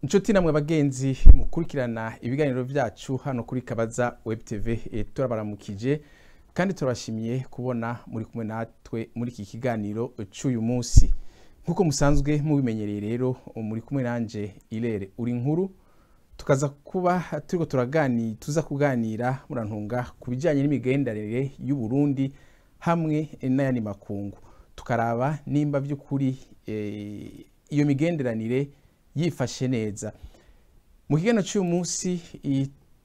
Inshuti namwe bagenzi mukurikirana ibiganiro byacu hano kuri Kabaza Web TV, turabaramukije kandi turabashimiye kubona muri kumwe natwe muri iki kiganiro cy'uyu munsi. Nkuko musanzwe mubimenyereye rero, muri kumwe nanje Irere uri nkuru, tukaza kuba turiko turaganira, tuza kuganira murantunga ku bijyanye n'imigenderanire y'u Burundi hamwe n'ayandi makungu, tukaraba nimba by'ukuri iyo migenderanire yifashe neza. Mu kiganiro cy'uyu munsi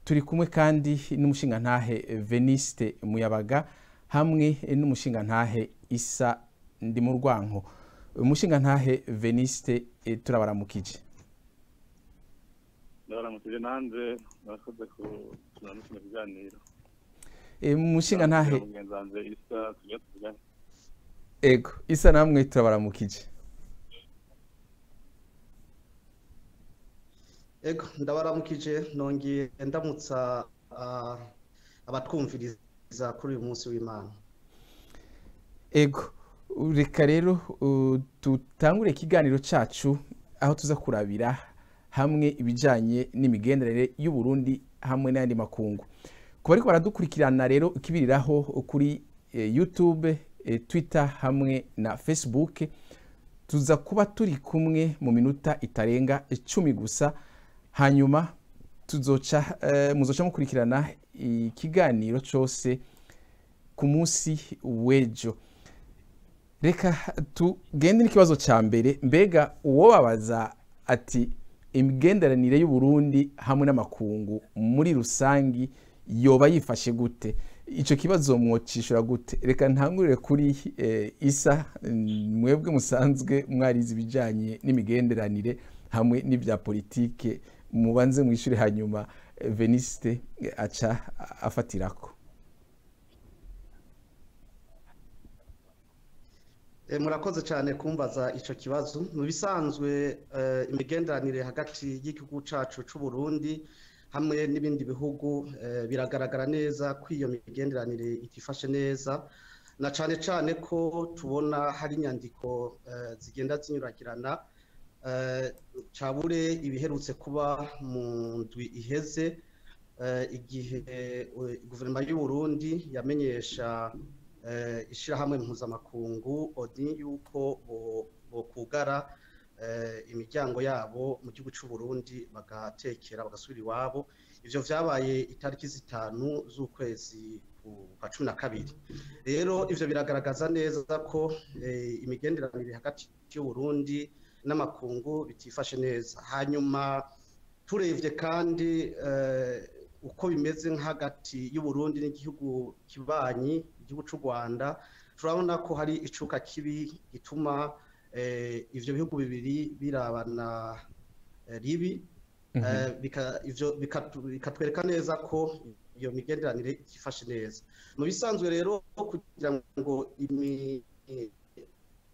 turi kumwe kandi n'umushingantahe Veniste Muyabaga hamwe n'umushingantahe Isa Ndimurwanko. Umushingantahe Veniste, turabaramukije. Ndabaramukije nanje, murakoze ku kino kiganiro. Umushingantahe Mugenzi wanje Isa tujya tuvugane. Ego, Isa, namwe turabaramukije. Ego, ndabaramukije, nongeye ndamutsa abatwumviriza kuri uyu munsi w'Imana. Ego, reka rero tutangure ikiganiro cacu aho tuza kurabira hamwe ibijanye n'imigenderanire y'u Burundi hamwe n'ayandi makungu. Ku bariko baradukurikirana rero ikibiriraho kuri YouTube, Twitter hamwe na Facebook, tuza kuba turi kumwe mu minota itarenga 10 gusa, hanyuma tuzoca muzoca mukurikirana ikiganiro cose ku munsi w'ejo. Reka tugende n'ikibazo ca mbere. Mbega uwo babaza ati imigenderanire y'u Burundi hamwe n'amakungu muri rusangi yoba yifashe gute? Ico kibazo mwocishura gute? Reka ntangurire kuri Isa, mwebwe musanzwe mwarize ibijanye n'imigenderanire hamwe n'ibya politike, mubanze mwishure, hanyuma Veniste aca afatirako. Murakoze cyane kumbaza ico kibazo. Mu bisanzwe imigenderanire hagati y'igihugu cacu c'u Burundi hamwe n'ibindi bihugu, biragaragara neza ko iyo migenderanire itifashe neza, na cane cane ko tubona hari inyandiko zigenda zinyuragirana. Cabure ibiherutse kuba mu ndwi iheze, igihe guverinoma y'u Burundi yamenyesha ishirahamwe mpuzamakungu ONU yuko bokugara imiryango yabo mu gihugu c'u Burundi, bagatekera bagasubira iwabo. Ivyo vyabaye itariki 5 z'ukwezi kwa 12. Rero ivyo biragaragaza neza ko imigenderanire hagati y'u Burundi n'amakungu bitifashe neza. Hanyuma turevye kandi uko bimeze hagati y'u Burundi n'igihugu kibanyi, igihugu c'u Rwanda, turabona ko hari icuka kibi gituma ivyo bihugu bibiri birabana ribi. Ivyo bikatwereka neza ko iyo migenderanire itifashe neza. Mu bisanzwe rero, kugira ngo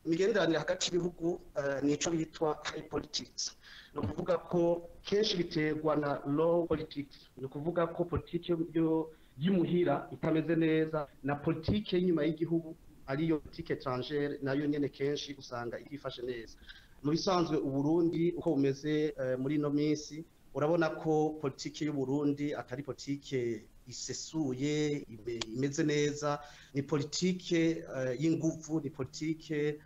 imigenderanire hagati y'ibihugu, nico bitwa high politics, ni ukuvuga ko kenshi biterwa na low politics, ni ukuvuga ko politiki y'imuhira itameze neza na politiki y'inyuma y'igihugu, ariyo politique étrangère, nayo nyene kenshi usanga itifashe neza. Mu bisanzwe Uburundi uko bumeze muri ino minsi, urabona ko politiki y'u Burundi atari politike isesuye imeze neza, ni politike y'inguvu, ni politike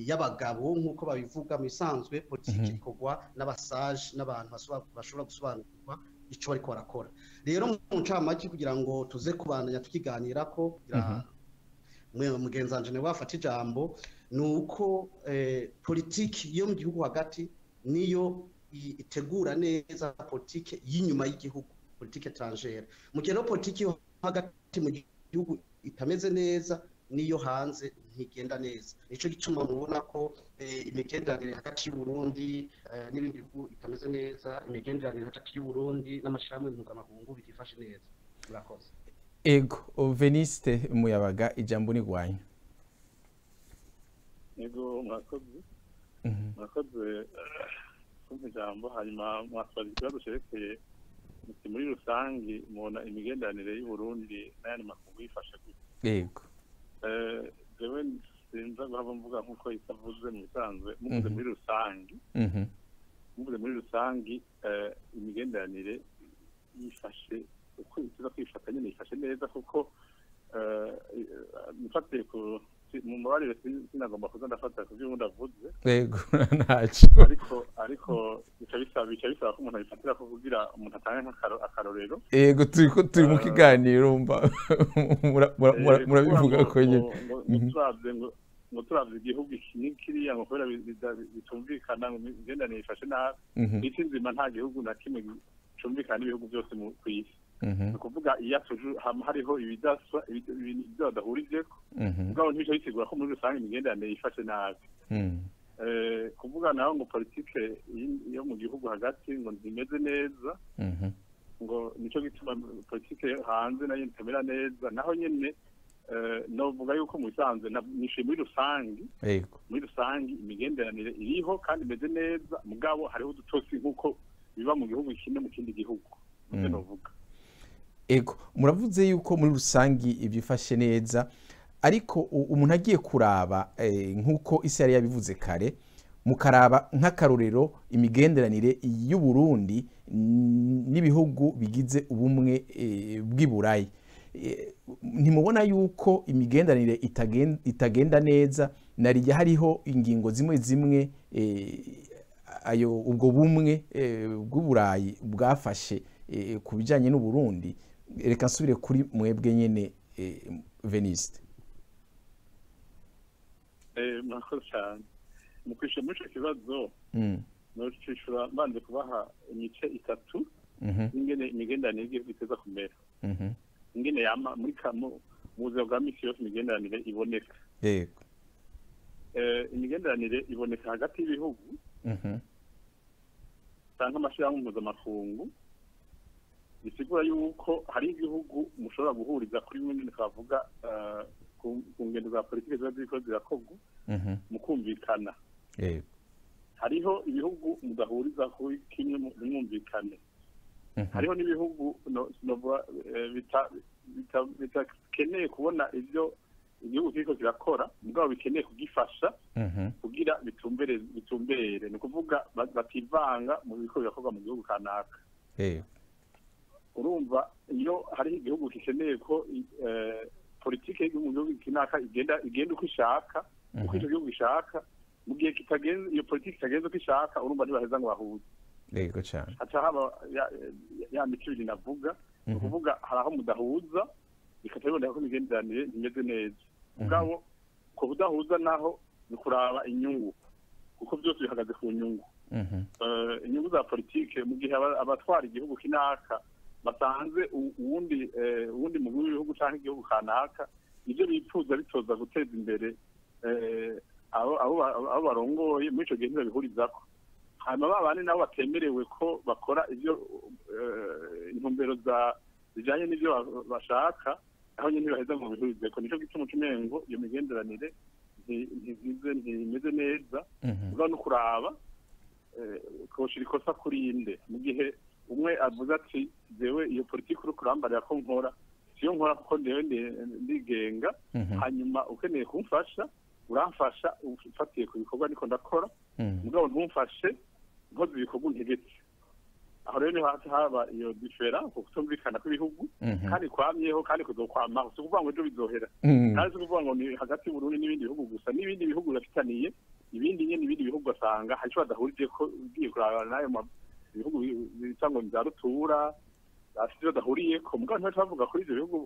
y'abagabo nk'uko babivuga. Mu bisanzwe politike ikorwa n'abasaje, n'abantu bashobora gusobanukirwa ico bariko barakora. Rero mu ncamake, kugira ngo tuze kubandanya tukiganirako, kugira mugenzi wanje niwe wafata ijambo, ni uko politiki yo mu gihugu hagati niyo itegura neza politike y'inyuma y'igihugu, politique étrangère. Mu gihe rero politiki yo hagati mu gihugu itameze neza, niyo hanze ntigenda neza. Nico gituma mubona ko imigenderanire hagati y'u Burundi n'ibindi bihugu itameze neza, imigenderanire hagati y'u Burundi n'amashirahamwe mpuzamakungu bitifashe neza. Murakoze. Ego, Veniste Muyabaga, ijambo ni rwanyu. Ego, murakoze. Murakoze kumpa ijambo. Hanyuma mwatwaza ikibazo cerekeye muti muri rusangi mubona imigenderanire y'u Burundi n'ayandi makungu yifashe gute? Yego. Jewe sinza guhava mvuga nk'uko isavuze. Mu bisanzwe muvuze muri rusangi, Muvuze muri rusangi, imigenderanire yifashe uko ikiza kwifata nyine, yifashe neza, kuko mfatiye ku mu mabarire, sinagomba kuza ndafata ku byo ubundi avuze. Yego, ntacyo. Ariko bica bisaba ko umuntu abifatira ko kugira umuntu atange nk'akarorero. Yego, turi ko turi mu kiganiro, mba murabivuga ko nyine. Ngo turavye igihugu iki n'ikiriya, ngo kubera bitumvikana, ngo imigenderanire ifashe nabi. Isi nzima nta gihugu na kimwe cumvikana n'ibihugu byose ku isi. Ni ukuvuga iyo atuje hama hariho ibidasa, ibintu ibyo badahurijeko, mugabo ntibica bisigura ko muri rusange imigenderanire yifashe nabi. Kuvuga naho ngo politike yo mu gihugu hagati ngo ntimeze neza, ngo nico gituma politike yo hanze nayo itamera neza, naho nyene novuga yuko mu bisanzwe nishuye muri rusangi. Muri rusangi imigenderanire iriho kandi imeze neza, mugabo hariho udutosi nk'uko biba mu gihugu kimwe mu kindi gihugu, nivyo novuga. Ego, muravuze yuko muri rusangi ibyifashe neza, ariko umuntu agiye kuraba, nk'uko isi yari yabivuze kare, mukaraba nk'akarorero imigenderanire y'u Burundi n'ibihugu bigize ubumwe bw'i Burayi, ntimubona yuko imigenderanire itagenda neza, narijya hariho ingingo zimwe zimwe ayo ubwo bumwe bw'Uburayi bwafashe ku bijyanye n'u Burundi? Reka nsubire kuri mwebwe nyene, Veniste. Murakoze cyane. Mu kwishura muri ico kibazo, nocishura mbanje kubaha imice itatu ingene imigenderanire y'igihugu iteza kumera, ingene yama muri kamo mu buzima bwa misi yose imigenderanire iboneka. Imigenderanire iboneka hagati y'ibihugu canke amashirahamwe mpuzamakungu, bisigura yuko hari igihugu mushobora guhuriza kuri bimwe nyene twavuga, ku ngendo za politike ziba ziriko zirakorwa, mukumvikana. Hariho ibihugu mudahuriza kuri kimwe, ntimwumvikane. Hariho n'ibihugu novuga, bitakeneye kubona ivyo igihugu kiriko kirakora, mugabo bikeneye kugifasha kugira bitumbere, ni ukuvuga bativanga mu biriko birakorwa mu gihugu kanaka. Urumva iyo hari igihugu gikeneye ko politike y'igihugu mu gihugu kinaka igenda uko ishaka, uko ico gihugu gishaka, mu gihe kitagenze, iyo politike itagenze uko ishaka, urumva ntibaheza ngo bahuze. Yego cyane. Haca haba ya mico ibiri navuga. Ni ukuvuga hari aho mudahuza, bikaca biboneka ko imigenderanire ntimeze neza. Mugabo ku kudahuza naho ni kuraba inyungu, kuko byose bihagaze ku nyungu. Inyungu za politike, mu gihe abatwara igihugu kinaka basanze uwundi mugwi w'ibihugu canke igihugu kanaka ivyo bipfuza bitoza guteza imbere abo barongoye, muri ico gihe ntibabihurizako. Hanyuma ba bandi nabo batemerewe ko bakora ivyo intumbero za zijanye n'ivyo bashaka, aho nyene ntibaheza ngo bihurizeko. Nico gituma uca umengo iyo migenderanire ntizize, ntimeze neza. Uba no kuraba koshira ikosa kuri inde, mu gihe umwe avuze ati: "Jewe iyo politiki uri kurambarira ko nkora siyo nkora, kuko ndewe ndigenga. Hanyuma ukeneye kumfasha, uramfasha ufatiye ku bikorwa niko ndakora, mugabo ntumfashe nkoze ibikorwa untegetse." Aho rero niho haca haba iyo différend, ku kutumvikana kw'ibihugu, kandi kwamyeho kandi kuzokwamaho. Si ukuvuga ngo ejo bizohera, kandi si ukuvuga ngo ni hagati y'Uburundi n'ibindi bihugu gusa, n'ibindi bihugu birafitaniye ibindi nyene. Ibindi bihugu ugasanga hari ico badahurije ko, ugiye kuraba n'ayo ibihugu bita ngo ni za rutura bafite ivyo badahuriyeko. Mugabo ntibaca bavuga kuri ivyo bihugu: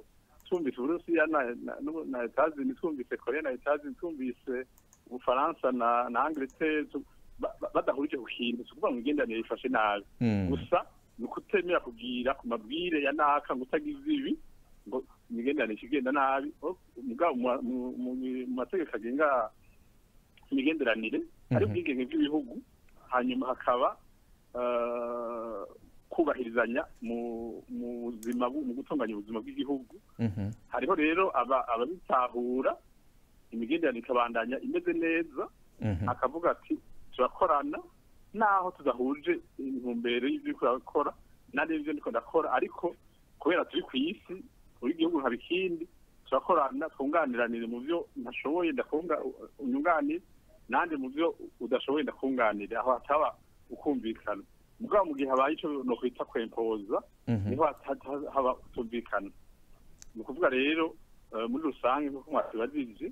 twumvise Uburusiya na Etazini, twumvise Korea na Etazini, twumvise Ubufaransa na Angleterre, badahurije ku kintu. Si ukuvuga ngo imigenderanire ifashe nabi, gusa ni ukutemera kugira ku mabwire ya naka, ngo utagize ibi ngo imigenderanire ikigenda nabi. Mugabo mu mategeko agenga imigenderanire hari ubwigenge bw'ibihugu, hanyuma hakaba kubahirizanya mu buzima mu gutunganya ubuzima bw'igihugu. Hariho rero ababitahura, imigenderanire ikabandanya imeze neza, akavuga ati: "Turakorana naho tudahuje intumbero y'ibyo uriko urakora n'ibyo ndiko ndakora, ariko kubera turi ku isi, uri igihugu nkaba ikindi, turakorana, twunganiranire mu byo ntashoboye ndakunga unyunganire, nanjye mu byo udashoboye ndakunganire." Aho hataba Ukumvikana. Mugabo mu gihe habaye ico no kwita kwempoza, niho haba kutumvikana. Ni ukuvuga rero muri rusange, nk'uko mwatubajije,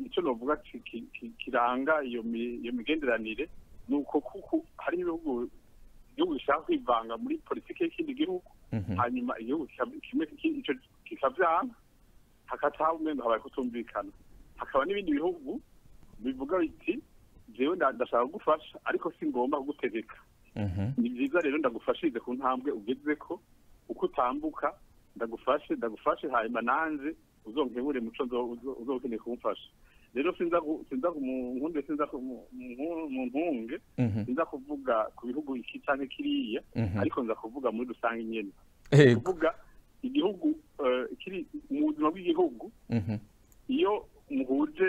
icyo novuga kiranga iyo migenderanire ni uko kuko hari ibihugu bishaka kwivanga muri politiki y'ikindi gihugu, hanyuma igihugu kimwe ico kikavyanga, hakataha umengo habaye kutumvikana. Hakaba n'ibindi bihugu bivuga biti: "Jewe ndashaka kugufasha, ariko si ngomba kugutegeka. Ni byiza rero ndagufashirize ku ntambwe ugezeko, uko utambuka ndagufashe, ndagufashe, hanyuma nanje uzonkebure muco uzokeneye kumfasha." Rero sinza nkunde, sinza mu ntunge, sinza kuvuga ku bihugu iki canke kiriya, ariko nza kuvuga muri rusange nyene, kuvuga igihugu kiri mu buzima bw'igihugu. Iyo muhuje,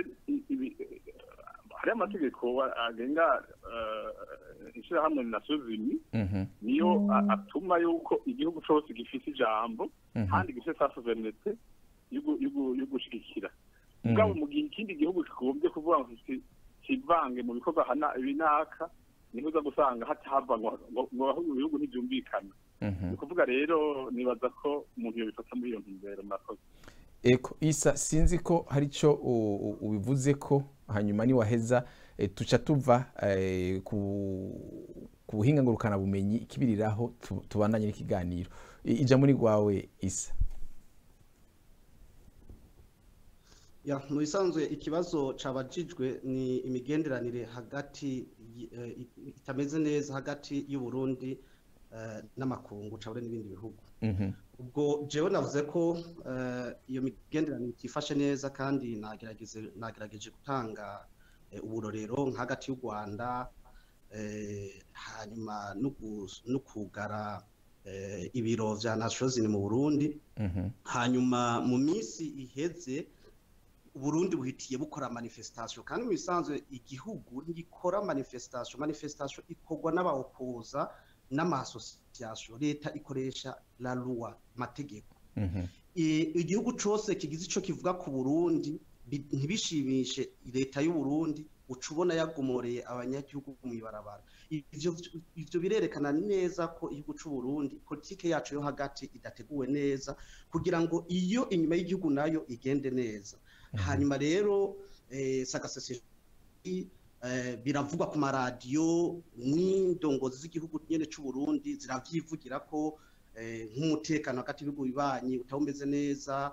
hari amategeko agenga ishirahamwe Nations Unies, niyo atuma yuko igihugu cose gifise ijambo kandi gifise sa souveraineté yo gushigikira. Mugabo mu gihe ikindi gihugu kigombye kuvuga ngo kivange mu bikorwa hana ibinaka, niho uza gusanga hatahava ngo ibihugu ntibyumvikana. Ni ukuvuga rero nibaza ko umuntu yobifata muri iyo ntumbero. Murakoze. Eko Isa, sinzi ko hari ico ubivuze ko, hanyuma niwaheza tuca tuva ku buhinga ngurukana bumenyi ikibiriraho, tubandanye n'ikiganiro. Ijambo ni rwawe, Isa. Ya, mu bisanzwe ikibazo cabajijwe ni imigenderanire hagati itameze neza hagati y'u Burundi n'amakungu cabure n'ibindi bihugu. Ubwo jewe navuze ko iyo migenderanire itifashe neza, kandi nagerageje gutanga uburorero nka hagati y'u Rwanda, hanyuma no kugara ibiro vya Nations Unies mu Burundi. Hanyuma mu minsi iheze Burundi buhitiye bukora manifestation, kandi mu bisanzwe igihugu ntigikora manifestation. Manifestation ikorwa n'abaopoza n'ama association. Leta ikoresha la loi, amategeko. Igihugu cose kigize ico kivuga ku Burundi ntibishimishe leta y'u Burundi, uca ubona yagomoreye abanyagihugu mw'ibarabara. Ivyo birerekana neza ko igihugu c'u Burundi, politike yacu yo hagati idateguwe neza kugira ngo iyo inyuma y'igihugu nayo igende neza. Hanyuma rero sagasese biravugwa ku maradiyo n'indongozi z'igihugu nyene c'u Burundi ziravyivugira ko nk'umutekano hagati y'ibihugu bibanyi utawumeze neza.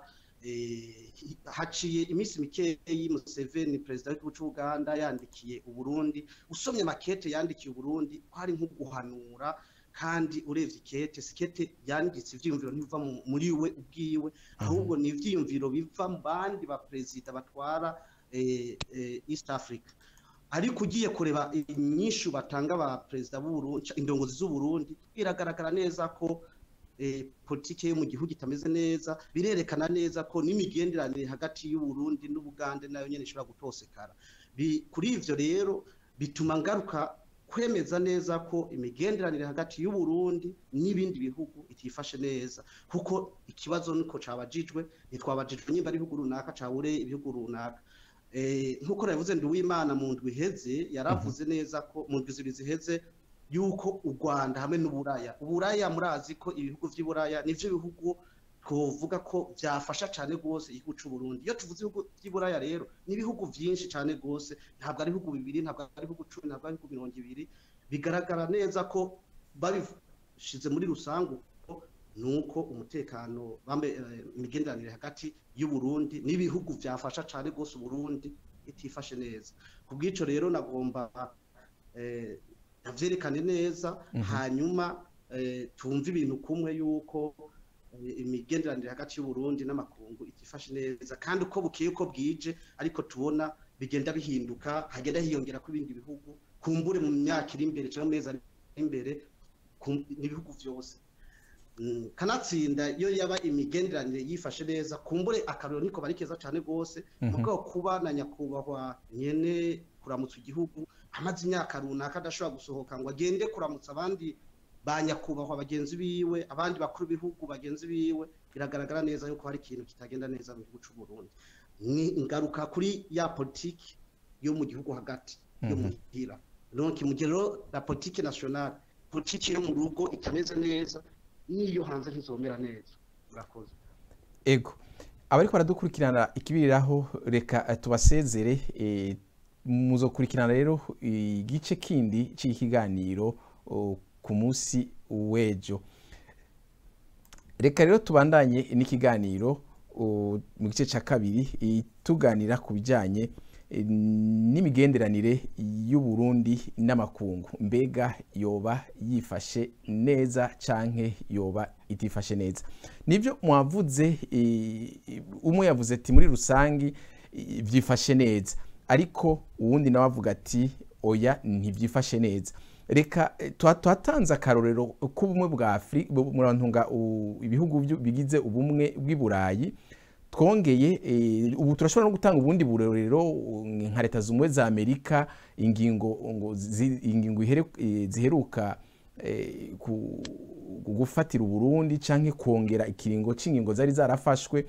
Haciye iminsi mikeyi Museveni, perezida w'igihugu c'u Uganda, yandikiye Uburundi. Usomye makete yandikiye Uburundi ko ari nko guhanura, kandi urebye ikete, sikete yanditse ivyiyumviro ntibiva muri we ubwiwe, ahubwo ni ivyiyumviro biva mu bandi ba perezida batwara East Africa. Ariko ugiye kureba inyishu batanga ba perezida b'Uburundi, indongozi z'u Burundi, biragaragara neza ko politike yo mu gihugu itameze neza. Birerekana neza ko n'imigenderanire hagati y'u Burundi n'Ubugande nayo nyene ishobora gutosekara. Kuri ivyo rero bituma ngaruka kwemeza neza ko imigenderanire hagati y'u Burundi n'ibindi bihugu itifashe neza, kuko ikibazo niko cabajijwe, ntitwabajijwe nimba ari ibihugu runaka cabure ibihugu runaka. Nkuko yavuze Nduwimana mu ndwi iheze, yaravuze neza ko mu ndwi zibiri ziheze yuko u Rwanda hamwe n'Uburaya, Uburaya murazi ko ibihugu vy'Iburaya nivyo bihugu twovuga ko vyafasha cane gose igihugu c'u Burundi. Iyo tuvuze ibihugu vy'Iburaya rero ni ibihugu vyinshi cane gose, ntabwo ari ibihugu bibiri, ntabwo ari ibihugu 10, ntabwo ari ibihugu 20. Bigaragara neza ko babishize muri rusange nuko umutekano bambe imigenderanire hagati y'u Burundi n'ibihugu vyafasha cane gose Burundi itifashe neza. Kubw'ico rero nagomba navyerekane neza, hanyuma tumve ibintu kumwe yuko imigenderanire hagati y'u Burundi n'amakungu itifashe neza, kandi uko bukeye uko bwije ariko tubona bigenda bihinduka, hagenda hiyongera ku bindi bihugu. Kumbure mu myaka iri imbere cyangwa mezi ari imbere n'ibihugu vyose. Kanatsinda iyo yaba imigenderanire yifashe neza, kumbure akarero niko bari keza cyane gose, mugabo kuba na nyakubahwa nyene kuramutsa igihugu amaze imyaka runaka adashobora gusohoka ngo agende kuramutsa abandi ba nyakubahwa bagenzi biwe, abandi bakuru bihugu bagenzi biwe, biragaragara neza yuko hari ikintu kitagenda neza mu gihugu c'u Burundi. Ni ingaruka kuri ya politiki yo mu gihugu hagati yo muhira. Donc mu gihe rero la politique nationale, politiki yo mu rugo itameze neza, n'iyo hanze ntizomera neza. Murakoze. Ego, abariko baradukurikirana ikibiriraho, reka tubasezere. Muzokurikirana rero igice kindi cy'ikiganiro ku munsi w'ejo. Reka rero tubandanye n'ikiganiro mu gice cya kabiri, tuganira ku bijyanye n'imigenderanire y'u Burundi n'amakungu. Mbega yoba yifashe neza canke yoba itifashe neza? Nibyo mwavuze, umwe yavuze ati muri rusangi byifashe neza, ariko uwundi nawe avuga ati oya, ntibyifashe neza. Reka twatanze akarorero k'ubumwe bwa Afurika, murantunga, ibihugu bigize ubumwe bw'i Burayi. Twongeye ubu turashobora no gutanga ubundi burorero nka Leta Zunze za Amerika, ingingo ngo ingingo ziheruka gufatira Uburundi canke kongera ikiringo c'ingingo zari zarafashwe.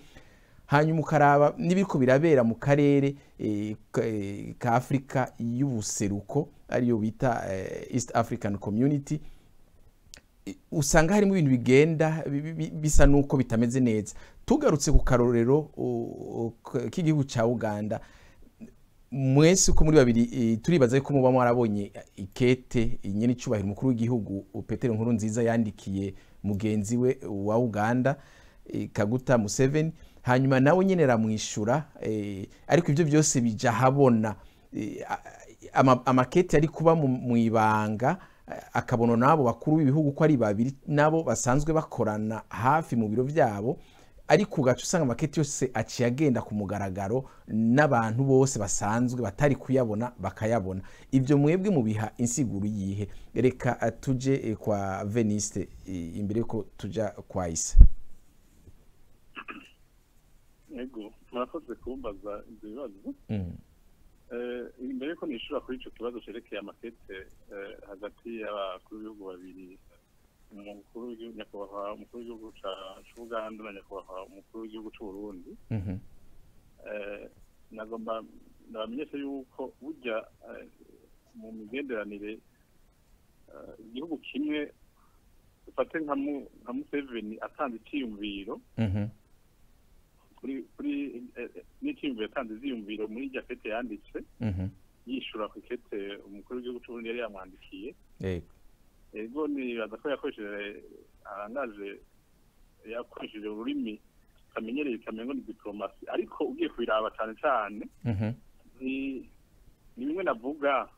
Hanyuma ukaraba n'ibiriko birabera mu karere ka Afrika y'ubuseruko, ariyo bita East African Community, usanga harimo ibintu bigenda bisa nuko bitameze neza. Tugarutse ku karorero k'igihugu ca Uganda, mwese uko muri babiri turibaza yuko muba mwarabonye ikete nyene icubahiro umukuru w'igihugu Petero Nkurunziza yandikiye mugenzi we wa Uganda Kaguta Museveni, hanyuma nawe nyene aramwishura. Ariko ivyo byose bija habona, amakete ari kuba mu ibanga, akabona nabo bakuru b'ibihugu ko ari babiri, nabo basanzwe bakorana hafi mu biro byabo, ariko ugaca usanga amakete yose aciye agenda ku mugaragaro, n'abantu bose basanzwe batari kuyabona bakayabona. Ibyo mwebwe mubiha insiguro yihe? Reka tuje kwa Veniste imbere yuko tuja kwa Isa. Ego, murakoze kumbaza ibyo bibazo. Imbere yuko nishura kuri ico kibazo cerekeye amakete hagati y'abakuru b'ibihugu babiri, umukuru w'igihugu, nyakubahwa umukuru w'igihugu c'Ubuganda na nyakubahwa umukuru w'igihugu c'Uburundi, nagomba ndabamenyeshe yuko burya mu migenderanire igihugu kimwe, dufate nka Museveni atanze iciyumviro kuri n'iciyumviro, yatanze ivyiyumviro muri irya kete yanditse yishura ku ikete umukuru w'igihugu c'Uburundi yari yamwandikiye. Ego, nibaza ko yakoresheje arangaje, yakoresheje ururimi kamenyereye kamengo ni diplomasi, ariko ugiye kubiraba cyane cyane ni bimwe navuga,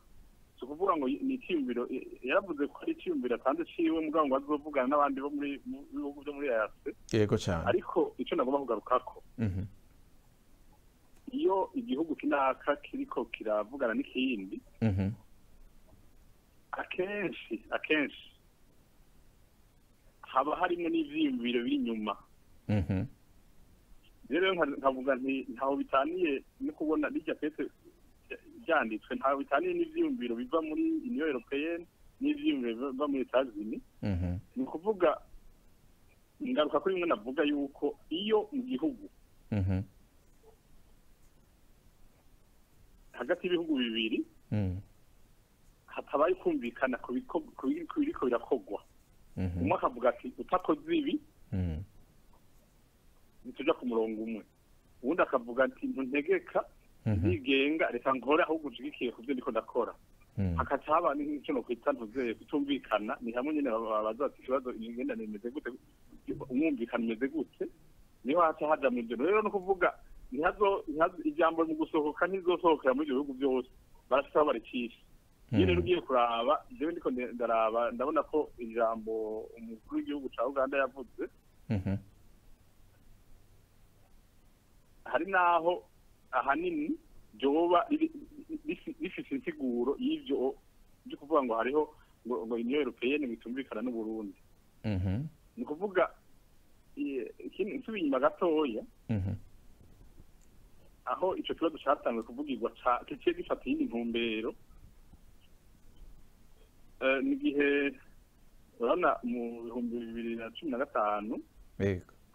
si ukuvuga ngo ni icyiyumviro. Yaravuze ko ari icyiyumviro atanze ciwe, mugabo ngo azovugana n'abandi bo muri mu bihugu byo muri EAC. Yego cyane. Ariko icyo nagomba kugarukako, iyo igihugu kinaka kiriko kiravugana n'ikindi, akenshi haba harimo n'ivyiyumviro biri inyuma. Rero nkavuga nti ntaho bitaniye no kubona rirya kete ryanditswe, ntaho bitaniye n'ivyiyumviro biva muri Union Européenne n'ivyiyumviro biva muri États-Unis. Ni ukuvuga, ingaruka kuri bimwe navuga yuko iyo mu gihugu hagati y'ibihugu bibiri hatabaye kumvikana ku biriko birakorwa, umwe akavuga ati utakoze ibi ntituja ku murongo umwe, uwundi akavuga ati ntuntegeka, ndigenga, reka nkore ahubwo nshigikiye ku byo ndiko ndakora, hakaca haba n'icyo nokwita ntuzeye kutumvikana. Ni hamwe nyene babaza ati ikibazo imigenderanire imeze gute, umwumvikano umeze gute, niho haca haja mu ivyo. Rero no kuvuga ijambo mu gusohoka ntizosohokera muri ibyo bihugu byose, barafite aho baricisha. Iyo rero ugiye kuraba, jewe ndiko ndaraba, ndabona ko ijambo umukuru w'igihugu ca Uganda yavuze hari naho ahanini ryoba rifise insiguro y'ivyo byo kuvuga ngo hariho ngo Union Européenne bitumvikana n'u Burundi. Ni ukuvuga ikindi, nsubiye inyuma gatoya, aho ico kibazo catanzwe kuvugirwa kiciye gifata iyindi ntumbero, n'igihe urabona mu 2015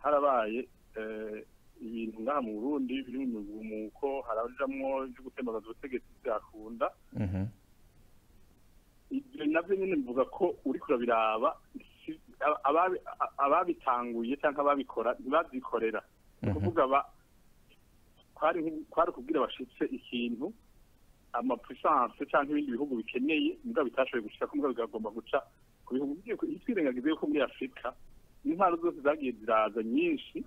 harabaye ibintu ngaha mu Burundi biri mu migumuko, harajamwo ivyo gutembagaza ubutegetsi byakunda. navyo nyene mvuga ko uriko urabiraba, ababitanguye cyangwa ababikora ntibabyikorera. Ni ukuvuga kwari kubwira bashitse ikintu ama puissance cyangwa ibindi bihugu bikeneye, mugabo bitashoboye gushika ko, mugabo bigomba guca ku bihugu. Twirengagize yuko muri Afurika intwaro zose zagiye ziraza nyinshi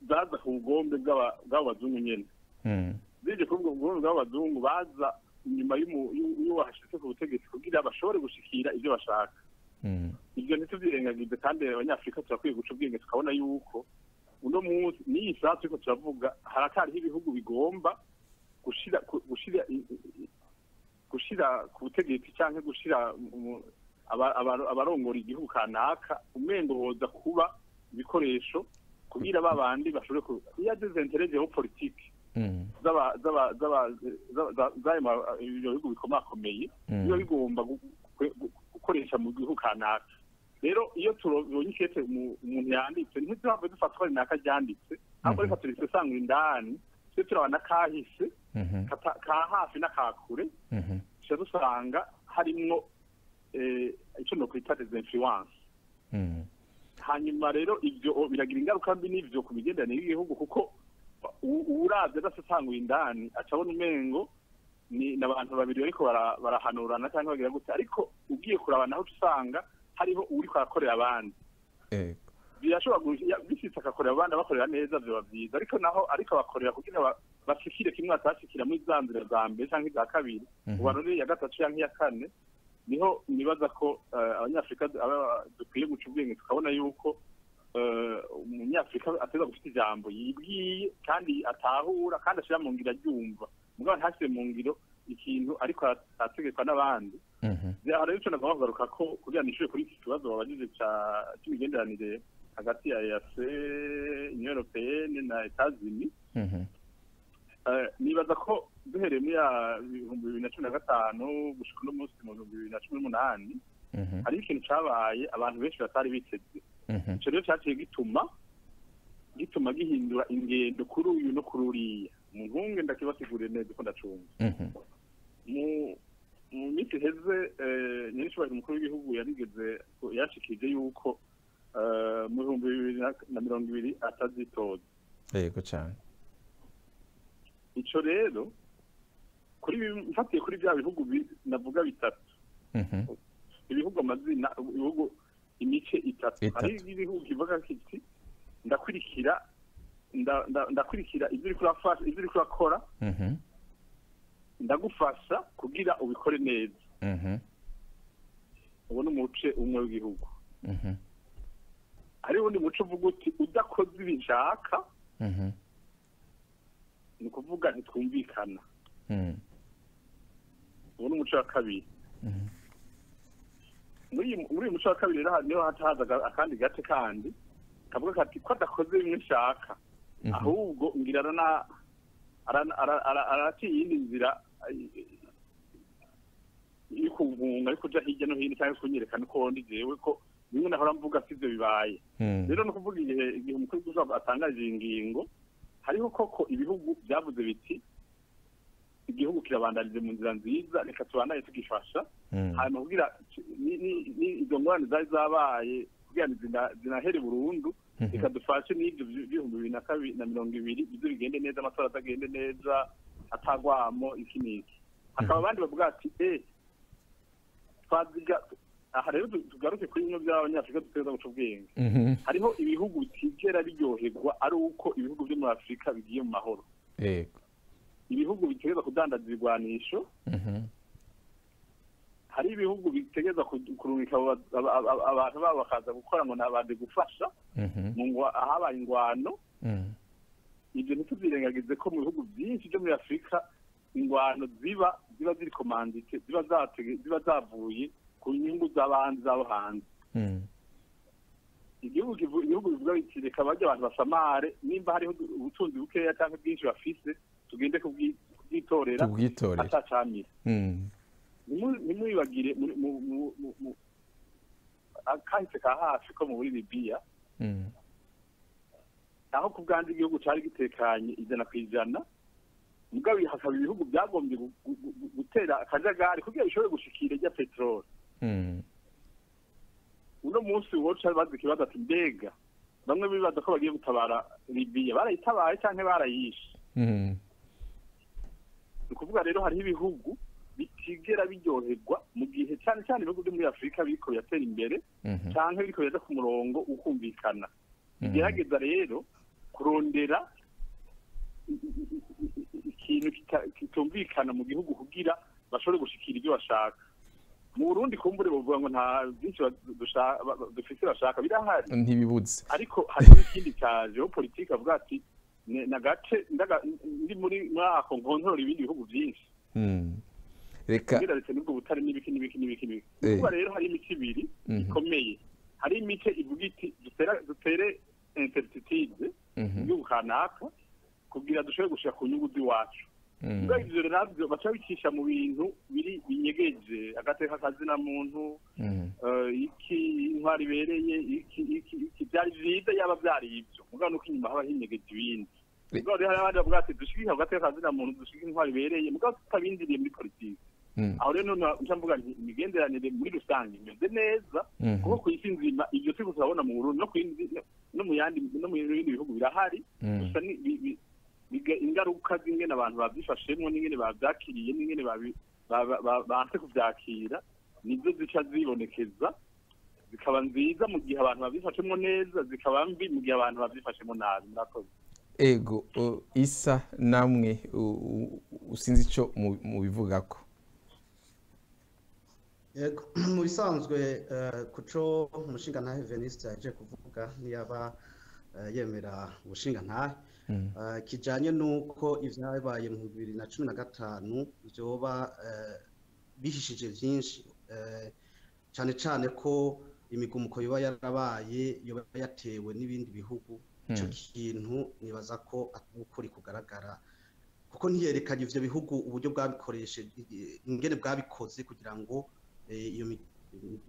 zaza ku bugombe bw'abo bazungu nyene. Zije ku bugombe bw'abo bazungu, baza inyuma y'uwo wahashitse ku butegetsi kugira bashobore gushikira ibyo bashaka. Ibyo ntituvyirengagize, kandi Abanyafurika turakwiye guca ubwenge tukabona yuko uno munsi n'iyi saha turiko turavuga harakariho ibihugu bigomba gushira ku butegetsi canke gushira abarongora igihugu kanaka, umengo boza kuba ibikoresho kugira babandi bashobore ku iya des intérêts géopolitiques z'aba z'ayo ibyo bihugu bikomakomeye biba bigomba gukoresha mu gihugu kanaka. Rero iyo tubonye ikete umuntu yanditse, ntituhave dufata ko ari naka ryanditse, ahubwo reka turisesangura indani, tujye turabona kahise ka hafi n'akakure, tuca dusanga harimwo icyo nokwita des influences. Hanyuma rero ibyo biragira ingaruka mbi n'ivyo ku migenderanire y'igihugu, kuko uwuravye adasesanguye indani aca abona umengo ni n'abantu babiri bariko barahanurana cyangwa bagira gute, ariko ugiye kuraba naho uca usanga hariho uwuriko arakorera abandi. Birashobora bishitse agakorera abandi, abakorera neza vyoba vyiza, ariko naho ariko abakorera kugira bashikire kimwe batashikira muri za nzira za mbere canke iza kabiri, ubarore iya gatatu canke iya kane. Niho nibaza ko Abanyafurika dukwiye guca ubwenge tukabona yuko Umunyafurika ateza gufite ijambo yibwiye kandi atahura kandi ashira mu ngiro aryumva, mugabo ntashire mu ngiro ikintu ariko ategekwa n'abandi. Aha rero ico nagomba kugaruka ko kugira nishure kuri iki kibazo babajije c'imigenderanire hagati ya EAC, Union Européenne na États-Unis, nibaza ko duhereye muri ya 2015 gushika uno munsi mu 2018, hariho ikintu cabaye abantu benshi batari biteze. Ico rero caciye gituma gihindura ingendo kuri uyu no kuri uriya. Mu ntunge ndakibasigurire neza uko ndacumva. Mu minsi iheze, nyirishyubahiro umukuru w'igihugu yarigeze yashikije yuko mu 2020 atazitoza. Yego cyane. Ico rero kuri mfatiye kuri bya bihugu navuga bitatu, ibihugu amazina, ibihugu imice itatu, hari ibihugu kivuga kiti ndakurikira ibyo uriko urafasha, ibyo uriko urakora, ndagufasha kugira ubikore neza. Uwo ni umuce umwe w'igihugu. Hariho uwundi muco uvuga uti udakoze ibi nshaka, ni ukuvuga ntitwumvikana. Uwo ni umuco wa kabiri. Muri uyu muco wa kabiri rero niho haca haza akandi gace kandi kavuga kati ko adakoze bimwe nshaka, ahubwo ngira araciye iyindi nzira yo kungunga, yo kuja hirya no hino cyangwa kunyerekana uko ndi jewe, ko bimwe nahora mvuga sivyo bibaye. Rero no kuvuga igihe umukuru w'igihugu atangaje iyi ngingo, hariho koko ibihugu byavuze biti igihugu kirabandanije mu nzira nziza, reka tubandanye tugifasha, hanyuma kugira ni izo ngorane zari zabaye kugira zinahere burundu, reka dufashe n'ibyo 2020 ibyo bigende neza, amatora atagende neza, atagwamo iki n'iki. Hakaba abandi bavuga ati twaziga. Aha rero tugaruke kuri bimwe by'Abanyafurika duteza guca ubwenge. Hariho ibihugu bitigera biryoherwa ari uko ibihugu byo muri Afurika bigiye mu mahoro. Ibihugu bitegereza kudandaza ibigwanisho, hari ibihugu bitegereza kurungika abantu babo bakaza gukora ngo nabande gufasha mu ahabaye ingwano. Ibyo ntituvyirengagize ko mu bihugu byinshi byo muri Afurika ingwano ziba ziri commandite, ziba zavuye ku nyungu z'abandi z'abo hanze. Igihugu bivuga biti reka bajye abantu basamare, nimba hariho ubutunzi bukeya cyangwa bwinshi bafise, tugende kubwitorera atacamira. Ntimwibagire akahise ka hafi ko muri Libya, aho ku bwanze igihugu cari gitekanye 100%, mugabo hakaba ibihugu byagombye gutera akajagari kugira bishobore gushikira rya peteroli. Uno munsi woca bazi ikibazo ati mbega bamwe bibaza ko bagiye gutabara Libya, barayitabaye canke barayishe? Ni ukuvuga rero hariho ibihugu bitigera biryoherwa mu gihe, cyane cyane ibihugu byo muri Afurika biriko biratera imbere canke biriko biraja ku murongo ukumvikana, bigerageza rero kurondera ikintu kitumvikana mu gihugu kugira bashobore gushikira ibyo bashaka. Mu Burundi kumbure bavuga ngo nta byinshi dufise bashaka, birahari, ntibibuze. Ariko hari n'ikindi cya geopolitique, avuga ati nagace ndi muri ako nkontorora ibindi bihugu byinshi. Reka ndetse n'ubwo butari n'ibiki n'ibiki n'ibiki n'ibiki. Kuba rero hari imico ibiri ikomeye, hari imice ivuga iti dutere incertitude y'igihugu kanaka kugira dushobore gushika ku nyungu z'iwacu. Ubwo ivyo rero navyo baca bicisha mu bintu biri binyegeje, agateka kazina muntu, iki intwari ibereye, iki iki iki. Byari vyiza yaba byari ivyo, mugabo nuko inyuma haba hinyegeje ibindi. Mugabo rero hari abandi bavuga ati dushigike agateka kazina muntu, dushigike intwari ibereye, mugabo tutabindiriye muri politiki. Aho rero nca mvuga nti imigenderanire muri rusange imeze neza, kuko ku isi nzima ivyo turiko turabona mu Burundi no ku yindi no mu yandi no mu bindi bihugu birahari. Gusa ni ingaruka z'ingene abantu bavyifashemwo n'ingene bavyakiriye n'ingene banse kuvyakira nizo zica zibonekeza, zikaba nziza mu gihe abantu bavyifashemwo neza, zikaba mbi mu gihe abantu bavyifashemwo nabi. Murakoze. Ego, Isa, namwe usinzi ico mubivugako? Yego, mu bisanzwe kuco umushingantahe Veniste yaje kuvuga, niyaba yemera ubushingantahe, kijanye nuko ivyabaye mu 2015 vyoba bihishije vyinshi, cane cane ko imigumuko yoba yarabaye yoba yatewe n'ibindi bihugu, ico kintu nibaza ko atari ukuri kugaragara, kuko ntiyerekanye ivyo bihugu uburyo bwabikoresheje, ingene bwabikoze kugira ngo iyo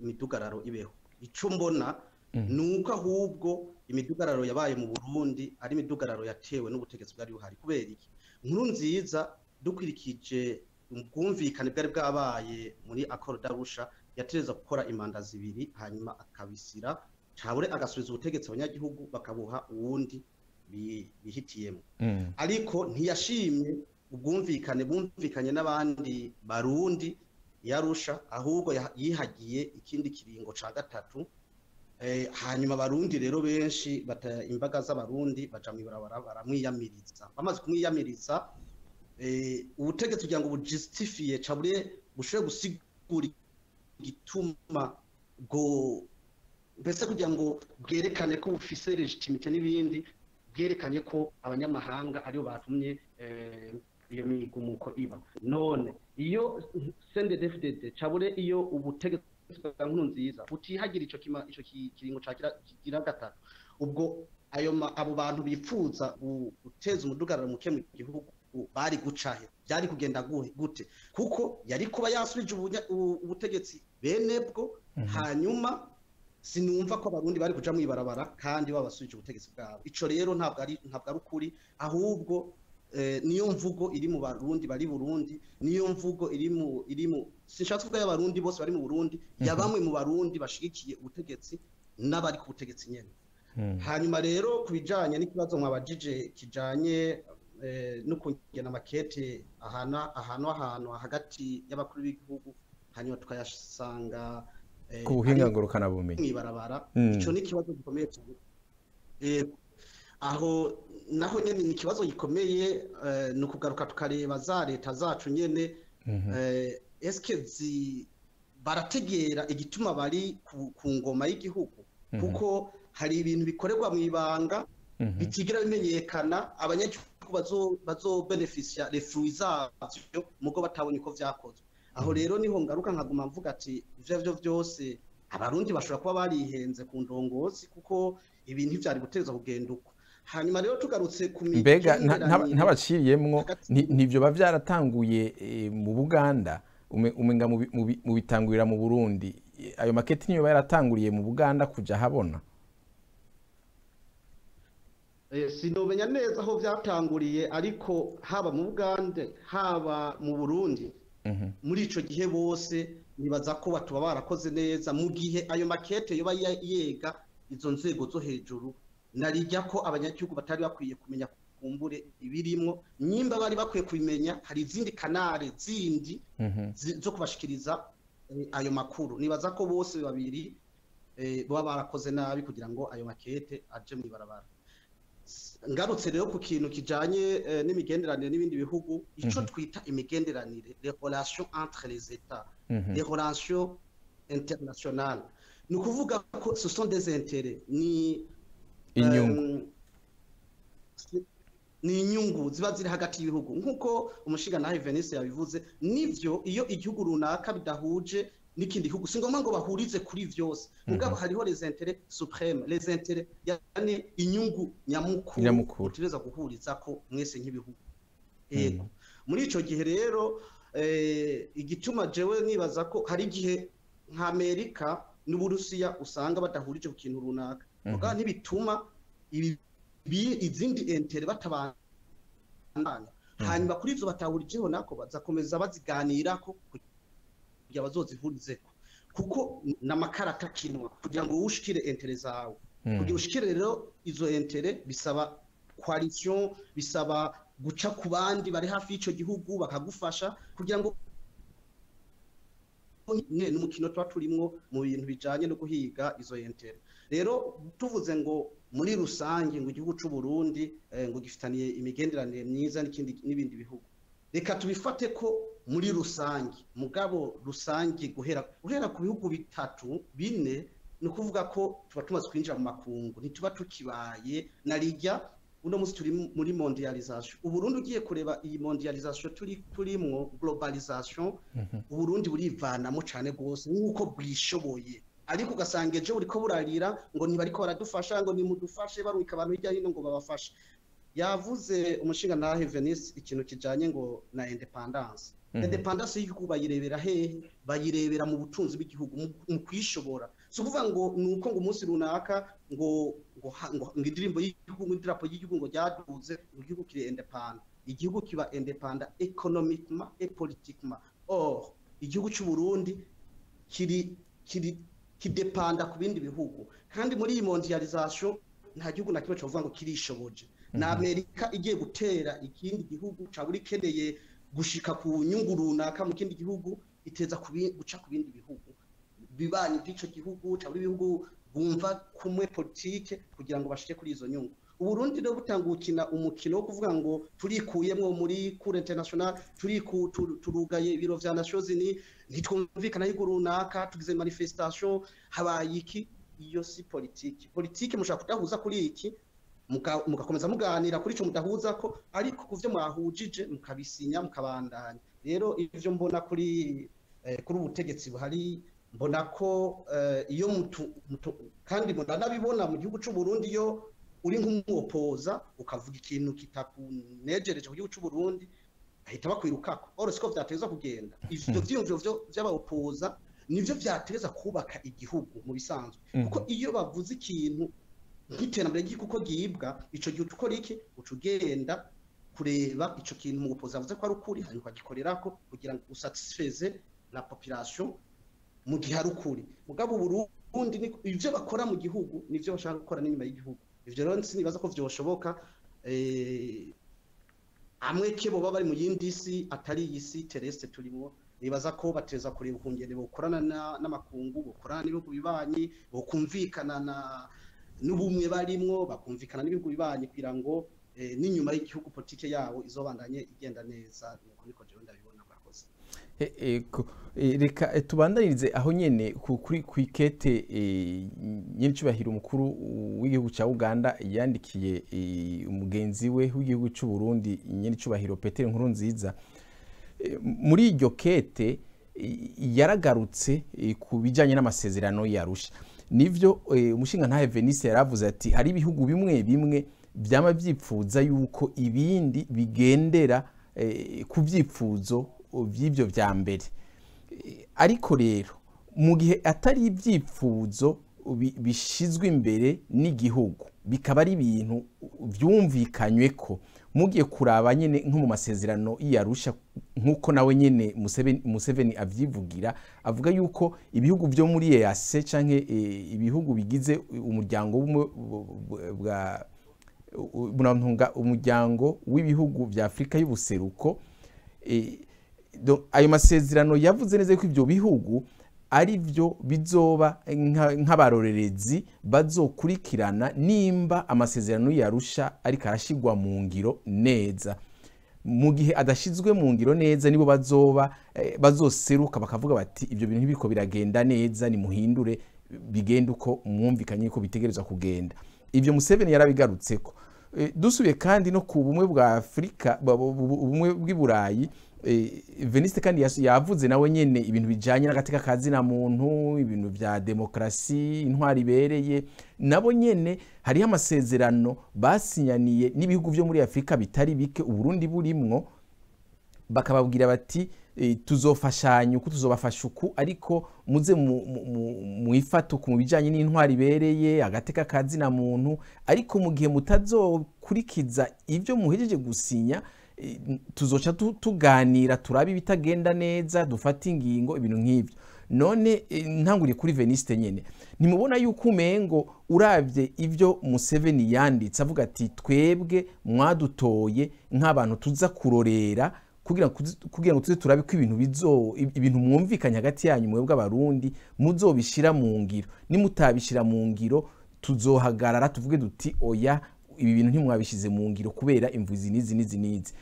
midugararo ibeho. Ico mbona nuko ahubwo imidugararo yabaye mu Burundi ari imidugararo yatewe n'ubutegetsi bwari buhari. Kubera iki? Nkuru nziza, dukwirikije ubwumvikane bwari bwabaye muri Accord d'Arusha, yatereza gukora imanda zibiri, hanyuma akabisira cabure agasubiza ubutegetsi abanyagihugu bakabuha uwundi bihitiyemo. Ariko ntiyashimye ubwumvikane bumvikanye n'abandi Barundi yarusha, ahubwo yihagiye ikindi kiringo ca gatatu. Hanyuma Abarundi rero benshi bata imbaga z'Abarundi baja mw'ibarabara baramwiyamiriza. Bamaze kumwiyamiriza, ubutegetsi kugira ngo bujustifie cabure bushobore gusigura igituma bwo mbese kugira ngo bwerekane ko bufise légitimité n'ibindi, bwerekanye ko abanyamahanga aribo batumye iyo migumuko iba. None iyo CNDD-FDD cabure iyo ubutegetsi bwa Nkurunziza butihagira ico ico kiringo ca kigira gatatu, ubwo ayo abo bantu bipfuza guteza umudugararo muke mu gihugu bari gucahe? Byari kugenda gute? Kuko yari kuba yasubije ubutegetsi bene bwo, hanyuma sinumva ko Abarundi bari kuja mwibarabara kandi babasubije ubutegetsi bwabo. Ico rero ntabwo ari ukuri, ahubwo niyo mvugo iri mu Barundi bari Burundi, niyo mvugo iri mu sinshatse kuvuga y'Abarundi bose bari mu Burundi, ya bamwe mu Barundi bashigikiye ubutegetsi n'abari ku butegetsi nyene. Hanyuma rero ku bijanye n'ikibazo mwabajije kijanye no kugena makete ahantu hagati y'abakuru b'igihugu, hanyuma tukayasanga ku buhinga ngurukana bumenyi mw'ibarabara, ico ni ikibazo gikomeye cyane. Aho naho nyene ni ikibazo gikomeye, ni ukugaruka tukareba za leta zacu nyene, eske barategera igituma bari ku ngoma y'igihugu? Kuko hari ibintu bikorerwa mu ibanga bitigera bimenyekana, abanyagihugu bazobenefisia les fruits zavyo mugo batabonye uko vyakozwe. Aho rero niho ngaruka nkaguma mvuga ati ivyo arivyo vyose Abarundi bashobora kuba barihenze ku ndongozi, kuko ibintu ntivyari gutegerezwa kugenda uko. Hanyuma rero tugarutse ku Mbega migenderanire ntabaciriyemwo, hagati ntivyo ba vyaratanguye mu Buganda, umenga mubitangurira mu Burundi? Ayo maketi niyo yaratanguriye mu Buganda kuja habona? Sinomenya neza aho vyatanguriye, ariko haba mu Bugande haba mu Burundi, muri ico gihe bose Nibaza ko batuba barakoze neza mu gihe ayo makete yoba yega izo nzego zo hejuru, narijya ko abanyagihugu batari bakwiye kumenya kumbure ibirimwo. Nyimba bari bakwiye kubimenya, hari izindi canal zindi zo kubashikiriza ayo makuru. Nibaza ko bose babiri baba barakoze nabi kugira ngo ayo makete aje mu ibarabara. Ngarutse rero ku kintu kijanye n'imigenderanire n'ibindi bihugu, ico twita imigenderanire, les relations entre les États, les relations internationales, ni ukuvuga ko ce sont des intérêts, ni inyungu. Ni inyungu ziba ziri hagati y'ibihugu, nk'uko umushingantahe Venise yabivuze. Nivyo, iyo igihugu runaka bidahuje n'ikindi gihugu, si ngombwa ngo bahurize kuri vyose, mugabo hariho les intérêts suprêmes, les intérêts, yani inyungu nyamukuru Nyamukuru. Mutegereza guhuriza ko mwese nk'ibihugu. Yego, muri ico gihe rero, igituma jewe nibaza ko hari igihe nka Amerika n'Uburusiya usanga badahurije ku kintu runaka, mugabo ntibituma izindi intérêts batabandanya. Hanyuma kuri izo batahurijeho nako bazakomeza baziganirako kugira bazozihurizeko, kuko n'amakarata akinwa kugira ngo ushikire intérêts zawe. Kugira ushikire rero izo intérêts bisaba coalition, bisaba guca ku bandi bari hafi y'ico gihugu bakagufasha kugira ngo nyine n'umukino tuba turimwo mu bintu bijanye no guhiga izo intérêts. Rero tuvuze ngo muri rusange ngo igihugu c'u Burundi ngo gifitaniye imigenderanire myiza n'ikindi n'ibindi bihugu, reka tubifate ko muri rusange, mugabo rusange guhera ku bihugu bitatu, bine, ni ukuvuga ko tuba tumaze kwinjira mu makungu, ntituba tukibaye na rijya. Uno munsi turi muri mondialisation. Uburundi, ugiye kureba iyi mondialisation turimwo, globalisation, Uburundi burivanamo cane gose nk'uko bwishoboye, ariko ugasanga ejo buriko burarira ngo ntibariko baradufasha, ngo nimudufashe, barungika abantu hirya hino ngo babafashe. Yavuze umushingantahe Venice ikintu kijanye ngo na indépendance. Indépendance y'igihugu bayirebera hehe? Bayirebera mu butunzi bw'igihugu, mu kwishobora. Si ukuvuga ngo ni uko ngo umunsi runaka ngo indirimbo y'igihugu, ngo idarapo ry'igihugu ngo ryaduze, ngo igihugu kiri indépendant. Igihugu kiba indépendant économiquement et politiquement. Or igihugu cy'u Burundi kiri kidepanda ku bindi bihugu, kandi muri iyi mondialisation nta gihugu na kimwe covuga ngo kirishoboje. Na Amerika igiye gutera ikindi gihugu cabura, ikeneye gushika ku nyungu runaka mu kindi gihugu, iteza guca ku bindi bihugu bibanyi by'ico gihugu, cabura ibihugu bumva kumwe politike, kugira ngo bashike kuri izo nyungu. Uburundi rero butanga gukina umukino wo kuvuga ngo turikuyemwo muri cour internationale, turugaye ibiro vya Nations Unies, ntitwumvikana yuko runaka, tugize manifestation, habaye iki, iyo si politike. Politike mushaka kudahuza kuri iki, mugakomeza muganira kuri ico mudahuza ko, ariko kuvyo mwahujije mukabisinya, mukabandanya. Rero ivyo mbona kuri ubutegetsi buhari, mbona ko iyo mutu, kandi muranabibona mu gihugu c'u Burundi, iyo uri nk'umwopoza ukavuga ikintu kitakunejereje ku gihugu c'u Burundi, bahita bakwirukako. Or siko vyateza kugenda. Ivyo vyiyumviro vy'abaopoza nivyo vyateza kubaka igihugu mu bisanzwe, kuko iyo bavuze ikintu nk'iterambere ry'igihugu ko ryibwa, ico gihe ukora iki? Uca ugenda kureba ico kintu mu gupoza avuze ko ari ukuri, hanyuma ukagikorerako kugira ngo usatisfeze la population mu gihe ari ukuri. Mugabo Burundi ivyo bakora mu gihugu nivyo bashaka gukora n'inyuma y'igihugu. Ivyo rero sinibaza ko vyoshoboka, amwe ke boba bari mu yindi si atari iyi si terrestre turimo. Nibaza ko bateza kureba ukungene bokorana n'amakungu, bokorana n'ibihugu bibanyi, bokumvikana na n'ubumwe barimwo, bakumvikana n'ibihugu bibanyi kugira ngo n'inyuma y'igihugu politike yabo izobandanye igenda neza. Nuko niko jewe ndabibona. Murakoze. Reka tubandanirize aho nyene kuri kwikete nyenicubahiro umukuru w'igihugu ca Uganda yandikiye umugenzi we w'igihugu c'u Burundi, nyenicubahiro Petero Nkurunziza. Muri iryo kete yaragarutse ku bijanye n'amasezerano y'Arusha. Nivyo, umushingantahe Venise yaravuze ati hari ibihugu bimwe bimwe vyama vyipfuza yuko ibindi bigendera ku vyipfuzo vy'ivyo vya mbere. Ariko rero mu gihe atari ivyipfuzo bishizwe imbere n'igihugu, bikaba ari ibintu vyumvikanyweko Mugiye kuraba nyene nko mu masezerano y'Arusha, nkuko nawe nyene Museveni avyivugira, avuga yuko ibihugu byo muri EAC canke ibihugu bigize umuryango bwa umuryango w'ibihugu vya Afrika y'ubuseruko, ayo masezerano yavuze neza ko ivyo bihugu ari byo bizoba nk'abarorerezi bazokurikirana nimba amasezerano y'Arusha ariko arashigwa mu ngiro neza. Mu gihe adashizwe mu ngiro neza, nibo bazoba bazoseruka bakavuga bati ibyo bintu ntibiriko biragenda neza, ni muhindure bigenda uko mwumvikanye ko bitegerezwa kugenda. Ibyo Museveni yarabigarutseko. Dusubiye kandi no ku bumwe bwa Afrika, ubumwe bw'i Burayi, Veniste kandi yavuze nawe nyene ibintu bijanye n'agateka kazina muntu, ibintu vya demokrasi, intwari ibereye. Nabo nyene hariho amasezerano basinyaniye n'ibihugu vyo muri Afrika bitari bike, Uburundi burimwo, bakababwira bati tuzofashanya uku, tuzobafasha uku, ariko muze mwifate uku mu bijanye n'intwari ibereye, agateka kazina muntu, ariko mu gihe mutazokurikiza ivyo muhejeje gusinya, tuzoca tuganira turabe ibitagenda neza, dufate ingingo, ibintu nk'ivyo. None ntanguriye kuri Veniste nyene, ntimubona yuko umengo uravye ivyo Museveni yanditse avuga ati twebwe mwadutoye nk'abantu tuza kurorera kugira ngo tuze turabe ko ibintu ibintu mwumvikanye hagati yanyu mwebwe Abarundi muzobishira mu ngiro, nimutabishira mu ngiro tuzohagarara tuvuge duti oya, ibi bintu ntimwabishize mu ngiro kubera imvuzi nizi nizi nizi.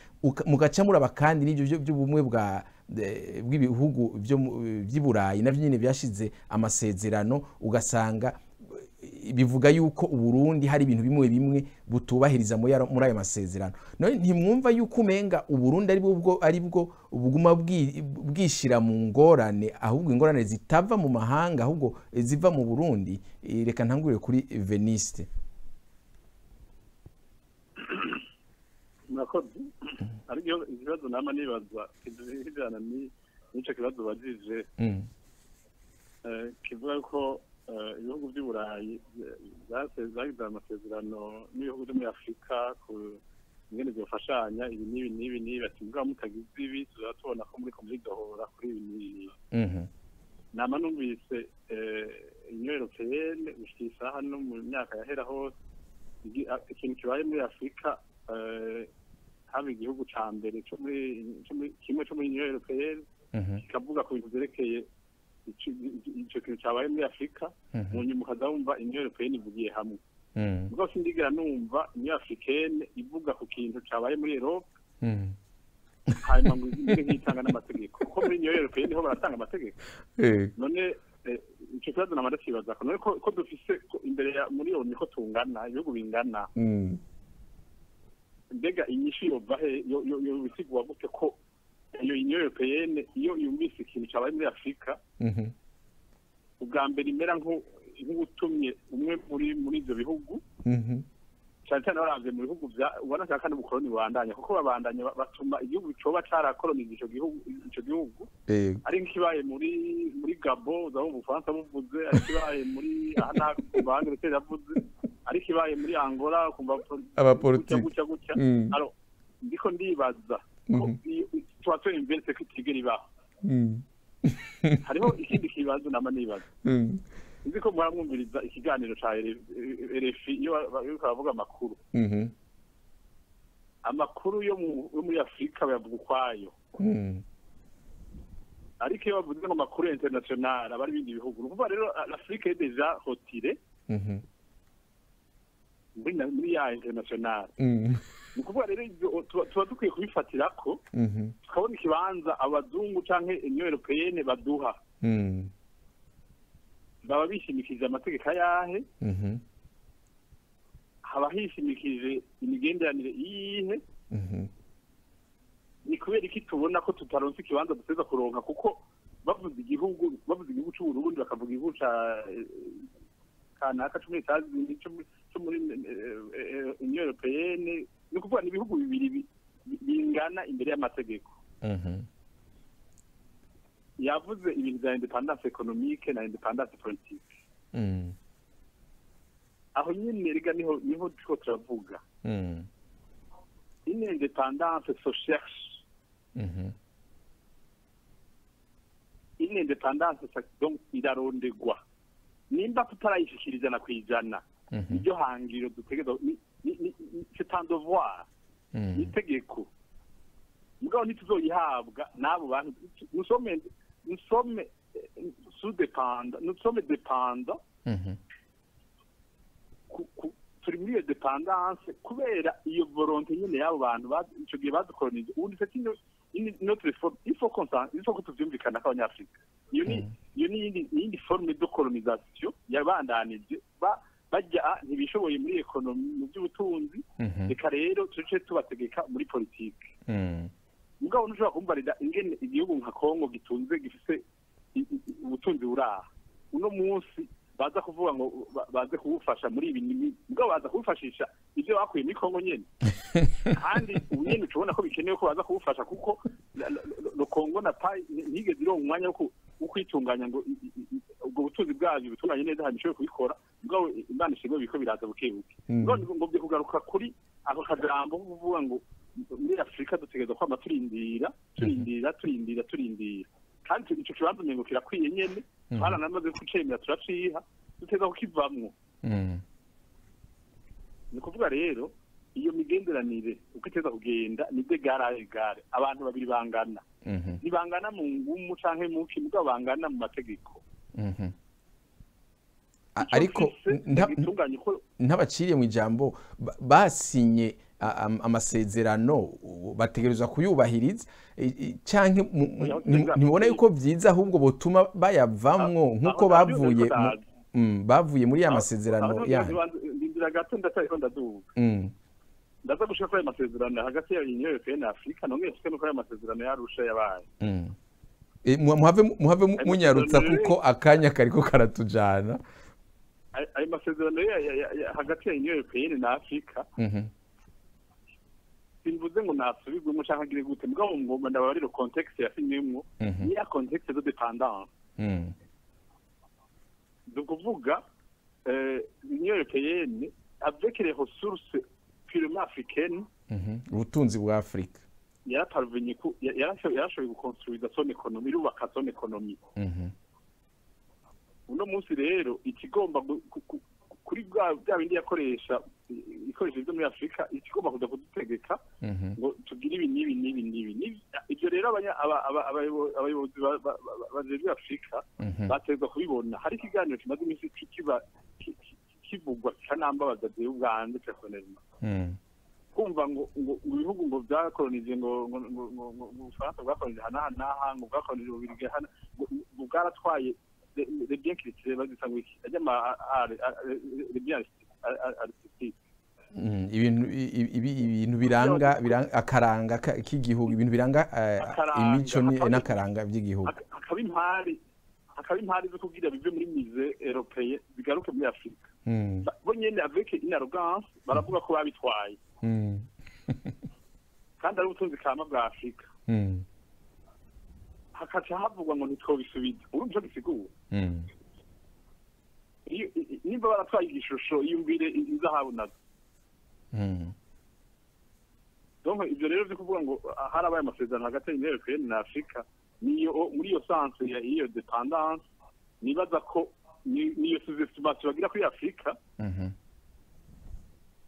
Mugaca muraba kandi n'ibyo by'ubumwe bwa bw'ibihugu byo by'i Burayi navyo nyene byashize amasezerano, ugasanga bivuga yuko Uburundi hari ibintu bimwe bimwe butubahiriza muri ayo masezerano. None ntimwumva yuko umenga Uburundi ari bwo buguma bwishira mu ngorane, ahubwo ingorane zitava mu mahanga ahubwo ziva mu Burundi? Reka ntangurire kuri Veniste. Murakoze. Ariko ikibazo nama nibaza kijana ni nico kibazo bajije kivuga ko ibihugu by'i Burayi byagize amasezerano n'ibihugu byo muri Afrika ku ingene byofashanya ibi n'ibi n'ibi n'ibi, ati mugabo mutagize ibi tuzatubona ko muri mudohora kuri ibi n'ibi. Nama numvise Union Européenne gushika isaha no mu myaka yahera hose ikintu kibaye muri Afrika, haba igihugu ca mbere kimwe co muri Union Européenne kikavuga ku bintu vyerekeye ico kintu cabaye muri Afrika, mu nyuma ukaza wumva Union Européenne ivugiye hamwe. Mugabo sindigera numva Union Africaine ivuga ku kintu cabaye muri Europe, hanyuma ngo igire nk'itanga n'amategeko, kuko muri Union Européenne niho baratanga amategeko. None ico kibazo nama ndacibaza ko none ko dufise imbere ya muri ONU ko tungana, ibihugu bingana, mbega inyishu yova he? Yo bisigwa gute ko iyo Union Européenne iyo yumvise ikintu cabaye muri Afrika, ubwa mbere imera nk'utumye umwe muri ivyo bihugu, cyane cyane baravye mu bihugu vya ubona cyane kandi ubukoloni bubandanya, kuko babandanya batuma igihugu coba carakolonije ico gihugu, ari nk'ikibaye muri Gabon za Ubufaransa buvuze, ari kibaye muri aha na kumva Angleterre yavuze, ari kibaye muri Angola kumva abapolitiki gutya gutya. Alors ndiko ndibaza ko situation inverse ko itigera ibaho. Hariho ikindi kibazo nama nibaza, nzi ko muramwumviriza ikiganiro ca RFI iyo bavuga amakuru, amakuru yo muri Afrika bayavuga ukwayo, ariko iyo bavuze ngo amakuru international aba ari ibindi bihugu. Ni ukuvuga rero l'Afrique est déjà retirée muri ya international. Ni ukuvuga rero tuba dukwiye kubifatirako, tukabona ikibanza abazungu canke Union Européenne baduha, baba bishimikije amategeko ayahe, haba hishimikije imigenderanire iyihe? Ni kubera iki tubona ko tutaronse ikibanza duteza kuronka? Kuko bavuze igihugu c'u Burundi, bakavuga igihugu ca kanaka co muri Etazi co muri Union Européenne, ni ukuvuga ni ibihugu bibiri bingana imbere y'amategeko. Yavuze ibintu vya independance économique na independance politique. Aho nyine rega niho turiko turavuga. Une indépendance se cherche. Une indépendance donc irarondegwa. Nimba tutarayishikira 100%, iryo hangiro dutegerezwa, c'est un devoir, itegeko. Mugabo ntituzoyihabwa n'abo bantu. Nous sommes sous-dépendants, nous sommes dépendants. Turi muri iyo dépendance kubera iyo volonté nyene y'abo bantu ico gihe badukolonije. Ubundi c'est une autre forme, il faut ko tuvyumvikana k'Abanyafrika. Iyo ni yindi forme de colonisation yabandanije. Bajya ntibishoboye muri économie, mu by'ubutunzi, reka rero tuce tubategeka muri politike. Mugabo ntushobora kumbarira ingene igihugu nka Kongo gitunze, gifise ubutunzi buraha, uno munsi baza kuvuga ngo baze kuwufasha muri ibi mugabo baza kuwufashisha ibyo bakuye muri Kongo nyene. Kandi ubu nyene tubona ko bikenewe ko baza kuwufasha, kuko le Congo n'a pas, ntiyigeze ironka umwanya wo kwitunganya ngo ubwo butunzi bwabyo butunganye neza, hanyuma ishobore kubikora. Mugabo Imana ishimwe, biriko biraza buke buke. Mugabo ngomvye kugaruka kuri ako kajambo ko kuvuga ngo muri Afurika dutegerezwa kwama turindira, turindira, turindira, turindira. Kandi ico kibanza umengo kirakwiye nyene, twaranamaze kucemera, turaciha, duteza kukivamwo. Ni ukuvuga rero iyo migenderanire uko iteza kugenda ni d'égal à égal, abantu babiri bangana. Ntibangana mu ngumu canke mu ki, mugabo bangana mu mategeko. Ico Ariko mfise gitunganye uko ntabaciriye mu ijambo, basinye amasezerano, bategerezwa kuyubahiriza, canke Oya, ntibona yuko vyiza ahubwo botuma bayavamwo nk'uko aho bavuye ndazi. bavuye muri ya masezerano yanyu? Ndindira gato, ndatariko ndaduga. Ndaza gushika kuri ayo masezerano hagati ya Union Européenne na Afrika, nongeye nshike no kuri ayo masezerano y'Arusha yabaye. Muhave Ayo munyarutsa masezerano kuko akanya kariko karatujana. Ayo masezerano hagati ya Union Européenne na Afrika, simvuze ngo nasubirwemo canke agire gute, mugabo ngomba ndabarire contexte yasinywemwo. Ni ya contexte de dépendance. Ni ukuvuga Union Européenne avec les ressources purement africaines, Ubutunzi bwa Afrika. Yaraparvenye ku yarashoboye guconstruire son économie, irubaka son économie. Uno munsi rero ikigomba kuri bwa bindi yakoresha, ikoresha ibyo muri Afurika, ikigomba kuza kudutegeka ngo tugire ibi n'ibi n'ibi n'ibi. Ibyo rero abayobozi bajejwe Afurika bategerezwa kubibona. Hari ikiganiro kimaze iminsi kiba kivugwa, kikanambabaza jewe ubwanje personnellement, kumva ngo ibihugu ngo byakolonije, ngo Ubufaransa bwakolonije aha n'aha n'aha, ngo bwakolonije Ububirigi hana, ngo bwaratwaye les biens culturels, bazita ngo iki, ajya ama les biens artistiques. Ibintu biranga akaranga k'igihugu, ibintu biranga Akaranga, imico n'akaranga by'igihugu. Hakaba impari zo kugira bive muri musée européen bigaruke muri Afrika. Bo nyene avec une arrogance baravuga ko babitwaye, kandi ari ubutunzi kama bwa Afrika. Hakaca havugwa ngo ntitwobisubiza. Urumva ico gisigura? Nimba baratwaye igishusho, iyumvire inzahabu nazo. Donc ibyo rero byo kuvuga ngo harabaye amasezerano hagati y'Union Européenne na Afrika, niyo muri iyo sens ya iyo dépendance nibaza ko niyo sous-estimation bagira kuri Afrika.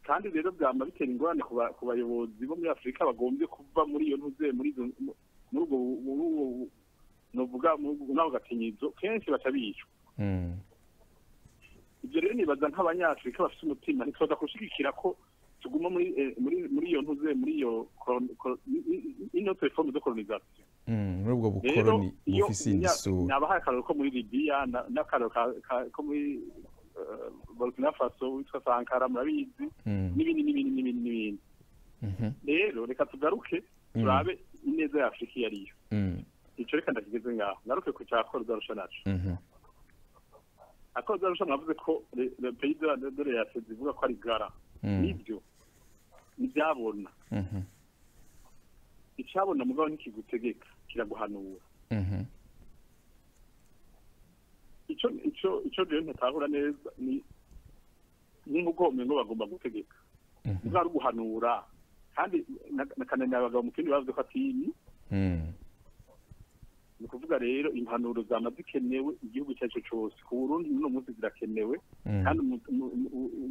Kandi rero byama bitera ingorane ku bayobozi bo muri Afrika bagombye kuva muri iyo ntuze, muri izo, muri ubwo novuga muri ako gakinyizo, kenshi baca bicwa. Ibyo rero nibaza nk'Abanyafurika bafite umutima, ntitwaza gushigikira ko tuguma muri iyo ntuze, muri iyo ino forme de colonisation. Muri ubwo Rero bukoroni iyo bufise iyindi sura. Nabahaye akarorero ko muri Libya n'akarorero ko muri Burkina Faso witwa Sankara, murabizi, n'ibindi n'ibindi n'ibindi n'ibindi. Rero reka tugaruke turabe ineza ya Afurika iyo ariyo. Ico reka ndakigeze ngaho, ngaruke ku ca Accord d'Arusha naco. Accord d'Arusha, mwavuze ko le pays de l'EAC zivuga ko ari gara. Nibyo, ntibyabona. Icabona mugabo ntikigutegeka, kiraguhanura. Ico rero ntatahura neza ni nk'uko umengo bagomba gutegeka, niba ari uguhanura. Kandi na kanani abagabo mu kindi bavuze ko atinyi. Ni ukuvuga rero impanuro zama zikenewe igihugu icyo ari cyo cyose, ku Burundi n'uno munsi zirakenewe. Kandi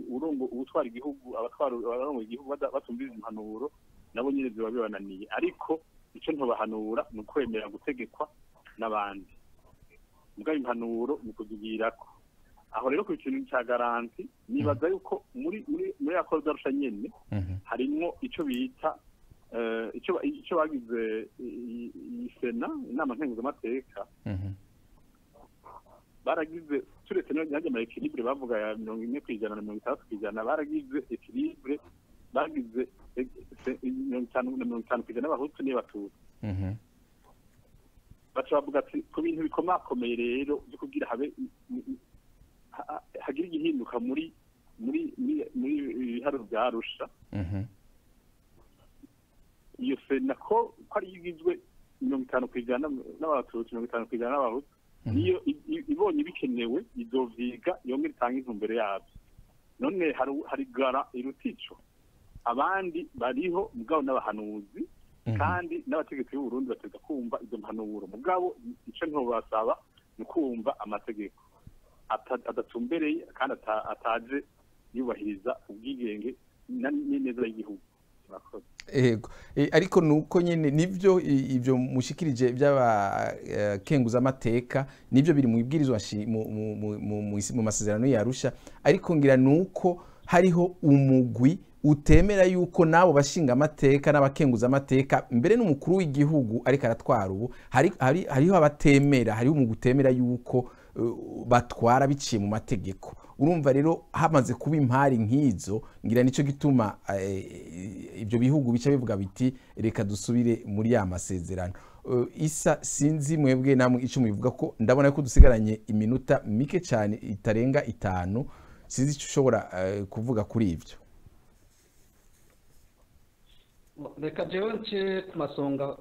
urongo ubutwara igihugu, abatwara, abarongo igihugu batumviriza impanuro, nabo nyine ziba bibananiye. Ariko icyo ntobahanura ni ukwemera gutegekwa n'abandi, mugabo impanuro ni ukuzigirako. Aho rero ku kintu cya garantie, nibaza yuko muri accord d'Arusha nyene harimwo ico bita ico bagize iyi sena, inama nkenguzamateka. Baragize, turetse n'ajya ama équilibre bavuga ya 40% na 60%, baragize équilibre, bagize 50 na 50% y'Abahutu n'Abatutsi. Baca bavuga ati ku bintu bikomakomeye rero byo kugira habe hagira igihinduka muri ibiharuro bya Arusha, iyo sena ko ari igizwe 50% n'Abatutsi, 50% n'Abahutu, niyo ibonye bikenewe izovyiga, yongere itange intumbero yabyo. None hari garant iruta ico? Abandi bariho mugabo n'abahanuzi. Kandi n'abategetsi b'u Burundi bateza kumva izo mpanuro, mugabo ico ntobasaba ni ukumva amategeko adatumbereye kandi ataje yubahiriza ubwigenge n'ineza y'igihugu. Murakoze. Ego. Ariko nuko nyene nivyo, ivyo mushikirije by'abakenguza amateka nivyo biri mu ibwirizwa mu masezerano ya Arusha. Ariko ngira nuko hariho umugwi utemera yuko nabo bashinga amateka n'abakenguza amateka, mbere n'umukuru w'igihugu ariko aratwara ubu, hariho abatemera, hariho umugwi utemera yuko batwara biciye mu mategeko. Urumva rero hamaze kuba impari nk'izo, ngira nico gituma ibyo bihugu bica bivuga biti reka dusubire muri ya masezerano. Isa, sinzi mwebwe namwe ico mubivuga ko ndabona ko dusigaranye iminota mike cyane itarenga 5. Sinzi ico ushobora kuvuga kuri ivyo. Reka jewe nce ku masonga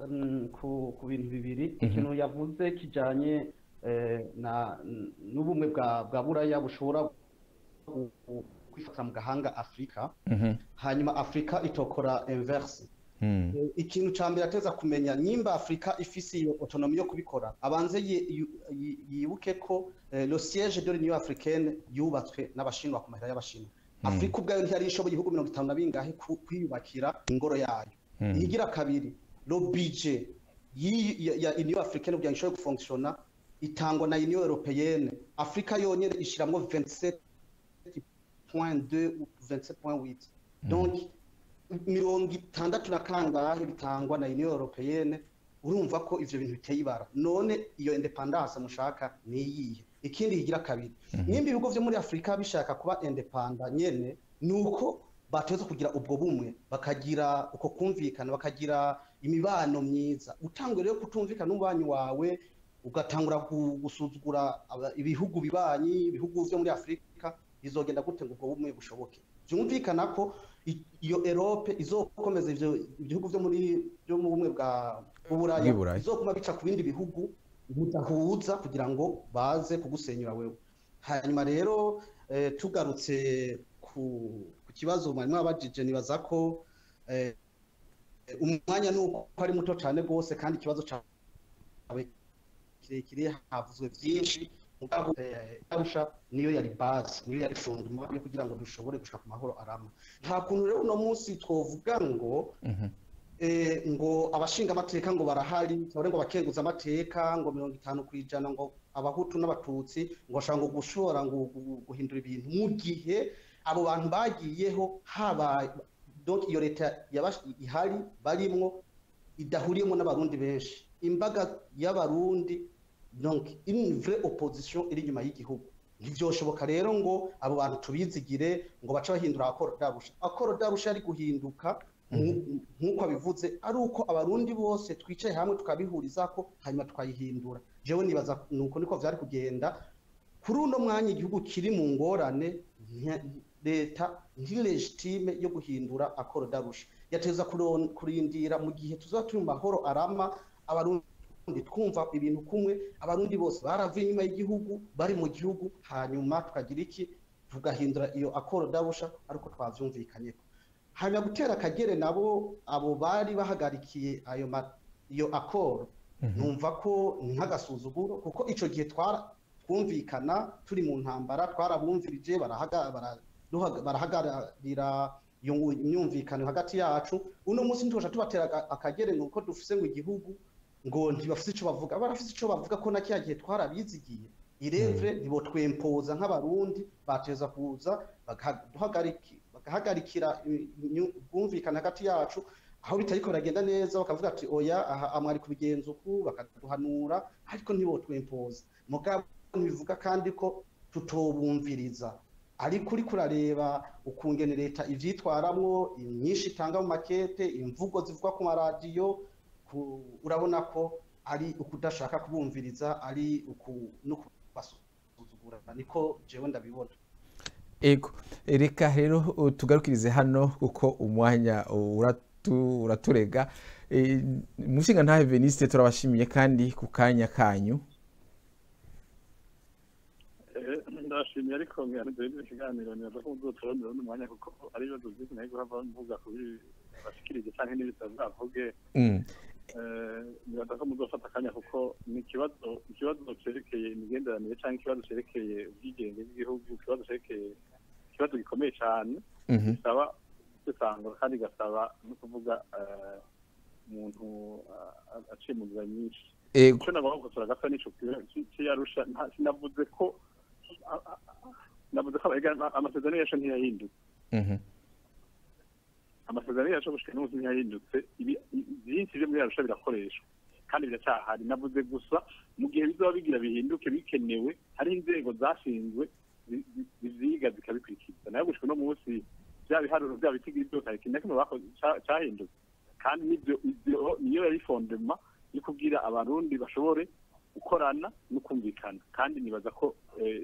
ku bintu bibiri. Ikintu yavuze kijanye na n'ubumwe bwa Buraya bushobora kwifata mu gahanga Afrika, hanyuma Afrika itokora inverse. Ikintu ca mbere ateza kumenya, nyimba Afrika ifise iyo autonomie yo kubikora, abanze yibuke ko le siège de l'Union africaine yubatswe n'Abashinwa ku mahera y'Abashinwa. Afrika ubwayo ntiyari ishoboye, ibihugu 50 na bingahe, kwiyubakira ingoro yayo. Igira kabiri, le budget ya Union africaine kugira ngo ishobore gufonctiona itangwa na Union européenne. Afrika yonyene ishiramwo 27.2 ou 27.8, donc 60 na kangahe bitangwa na Union européenne. Urumva ko ivyo bintu biteye ibara. None iyo indépendance mushaka ni iyihe? Ikindi higira kabiri, nimba ibihugu vyo muri Afrika bishaka kuba indépendant nyene, nuko bateza kugira ubwo bumwe, bakagira uko kumvikana, bakagira imibano myiza. Utangwe rero kutumvikana n'umubanyi wawe, ugatangura gusuzugura ibihugu bibanyi, ibihugu vyo muri Afrika, bizogenda gute ngo ubwo bumwe bushoboke? Vyumvikana ko iyo Europe izokomeza ivyo ibihugu vyo muri byo mu bumwe bwa Buraya Bw'i Burayi. bizokuma bica ku bindi bihugu mudahuza kugira ngo baze kugusenyura wewe. Hanyuma rero tugarutse ku kibazo mwari mwabajije, nibaza ko umwanya nuko ari muto cyane rwose, kandi ikibazo cawe kirekire, havuzwe byinshi. Mugabo Arusha niyo yari base, niyo yari fondement yo kugira ngo dushobore gushika ku mahoro arama. Nta kuntu rero uno munsi twovuga ngo ngo abashinga amateka ngo barahari, cyangwa ngo abakenguza amateka ngo 50% ngo Abahutu n'Abatutsi, ngo bashaka ngo gushora ngo guhindura ibintu, mu gihe abo bantu bagiyeho habaye, donc iyo leta ihari barimwo idahuriyemo n'Abarundi benshi, imbaga y'Abarundi, donc une vraie opposition iri inyuma y'igihugu. Ntivyoshoboka rero ngo abo bantu tubizigire ngo bace bahindura accord d'Arusha. Accord d'Arusha yari guhinduka nk'uko abivuze ari uko Abarundi bose twicaye hamwe tukabihurizako, hanyuma tukayihindura. Jewe nibaza nuko niko vyari kugenda. Kuri uno mwanya igihugu kiri mu ngorane, leta ntilégitime yo guhindura accord d'Arusha. Yateza kurindira mu gihe tuzaba turi mu mahoro arama, Abarundi twumva ibintu kumwe, Abarundi bose baravuye inyuma y'igihugu, bari mu gihugu, hanyuma tukagira iki, tugahindura iyo accord d'Arusha ariko twavyumvikanyeko. Hanyuma gutera akagere nabo abo bari bahagarikiye ayo iyo accord, numva ko ni nk'agasuzuguro, kuko ico gihe twumvikana turi mu ntambara, twarabumvirije, barahagararira iyo imyumvikano hagati yacu. Uno munsi ntitwoca tubatera akagere ngo uko dufise ngo igihugu, ngo ntibafise ico bavuga. Barafise ico bavuga, ko na kiya gihe twarabizigiye. Irevre ntibotwempoza nk'Abarundi, bateza kuza bagahagarikira ubwumvikane hagati yacu. Aho bitariko biragenda neza, bakavuga ati: "Oya, aha amwari kubigenza uku", bakaduhanura, ariko ntibotwempoza. Mugabo ntibivuga kandi ko tutobumviriza. Ariko uriko urareba ukungene leta ivyitwaramwo, inyinshi itanga mu makete, imvugo zivugwa ku maradiyo, urabona ko ari ukudashaka kubumviriza, ari uku no kubasuzugura. Niko jewe ndabibona. Ego, reka rero tugarukirize hano kuko umwanya uraturega. Mushinga ntahe Veniste, turabashimiye kandi ku kanya kanyu. Ndashimiye, ariko ngira ikiganiro nibaza ko muzoturondera n'umwanya, kuko ari ibibazo byinshi nayo guhava mvuga kuri bashikirije canke n'ibitazavuge. Nibaza ko muzofata akanya, kuko ni ikibazo cerekeye imigenderanire canke ikibazo cerekeye ubwigenge bw'igihugu, ikibazo cerekeye ikibazo gikomeye cane, gisaba gusesangura kandi gasaba no kuvuga umuntu aciye mu nzira nyinshi. Ico nagomba gukosora gato nico c'Iyarusha. Sinavuze ko navuze ko amasezerano yacu ntiyahindutse. Amasezerano yacu gushika n'ubu ntiyahindutse. Byinshi byo muri Arusha birakoreshwa kandi biracyahari. Navuze gusa mu gihe bizoba bigira bihinduke bikenewe, hari inzego zashinzwe zivyiga zikabikurikiza. Nayo gushika uno munsi, bya biharuro, bya bitigiri byose, hari ikintu na kimwe bakoze cahindutse. Kandi nibyo, ivyo niyo yari fondement yo kugira Abarundi bashobore gukorana no kumvikana. Kandi nibaza ko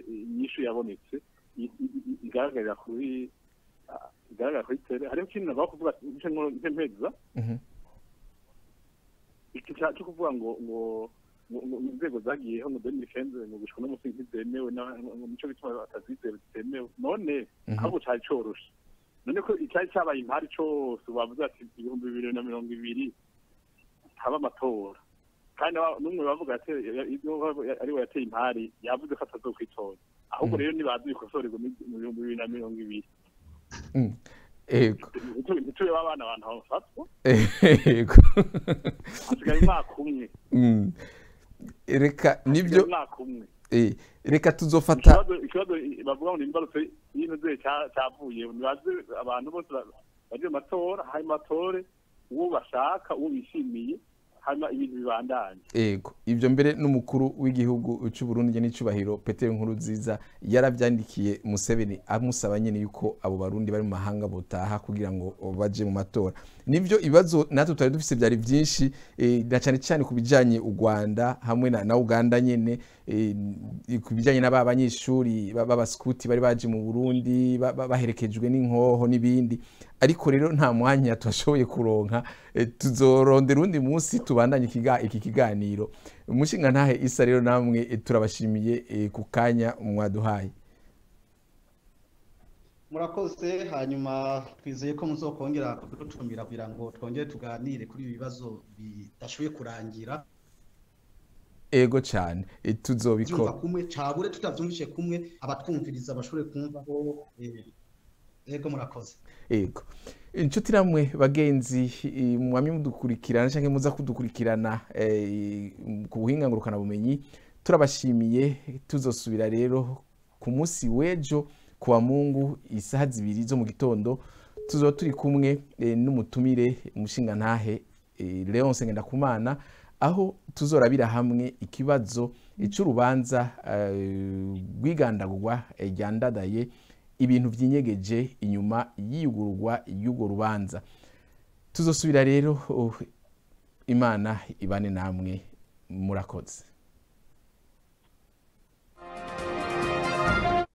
inyishu yabonetse igaragarira kuri terrain. Hariho ikintu nagomba kuvuga nce mpeza, iki cyo kuvuga ngo inzego zagiyeho ngo 2015, ngo gushika no munsi ntizemewe, ngo nico bituma batazizera, zitemewe. None ahubwo cari coroshe, none ko icari cabaye impari cose bavuze ati 2020 haba amatora, kandi n'umwe bavuga ati ari we yateye impari, yavuze ko atazokwitoza. Ahubwo rero nibaze bikosorerwe mu 2020. Ntitube abana abantu bafatwa. Hasigaye umwaka umwe. Reka nibyo. Hasigaye umwaka umwe. Reka tuzofata Ikibazo bavuga ngo ni imbarutso y'intuze cyavuye, nibaze abantu bose baje mu matora, hanyuma batore uwo bashaka, uwo bishimiye, hanyuma ibintu bibandanye. Ego, ibyo mbere n'umukuru w'igihugu cy'u Burundi n'icubahiro Petero Nkurunziza yaravyandikiye Museveni, amusaba nyene yuko abo Barundi bari mu mahanga botaha kugira ngo baje mu matora. Nivyo, ibibazo natwe twari dufise byari byinshi, na cyane cyane ku bijanye u Rwanda hamwe na Uganda nyene, ku bijanye n'aba banyeshuri b'abaskuti bari baje mu Burundi baherekejwe n'inkoho n'ibindi. Ariko rero nta mwanya twashoboye kuronka. Tuzorondera undi munsi tubandanye iki kiganiro. Umushinga ntahe Isa, rero namwe turabashimiye ku kanya mwaduhaye. Murakoze. Hanyuma twizeye ko muzokongera kudutumira kugira ngo twongere tuganire kuri ibi bibazo bidashoboye kurangira. Ego cyane, byumva tuzobikora. Kumwe cabure tutavyumvishe kumwe, abatwumviriza bashobore kumva ko ego, murakoze. Ego, inshuti namwe bagenzi, mwamye mudukurikirana canke muza kudukurikirana ku buhinga ngurukana bumenyi, turabashimiye. Tuzosubira rero ku munsi w'ejo kuwa Mungu isaha 2 zo mu gitondo. Tuzoba turi kumwe n'umutumire umushingantahe Leonce Ngendakumana, aho tuzorabira hamwe ikibazo c'urubanza rw'igandagurwa rya Ndadaye, ibintu vyinyegeje inyuma y'iyugururwa y'urwo rubanza. Tuzosubira rero. Imana ibane namwe, murakoze.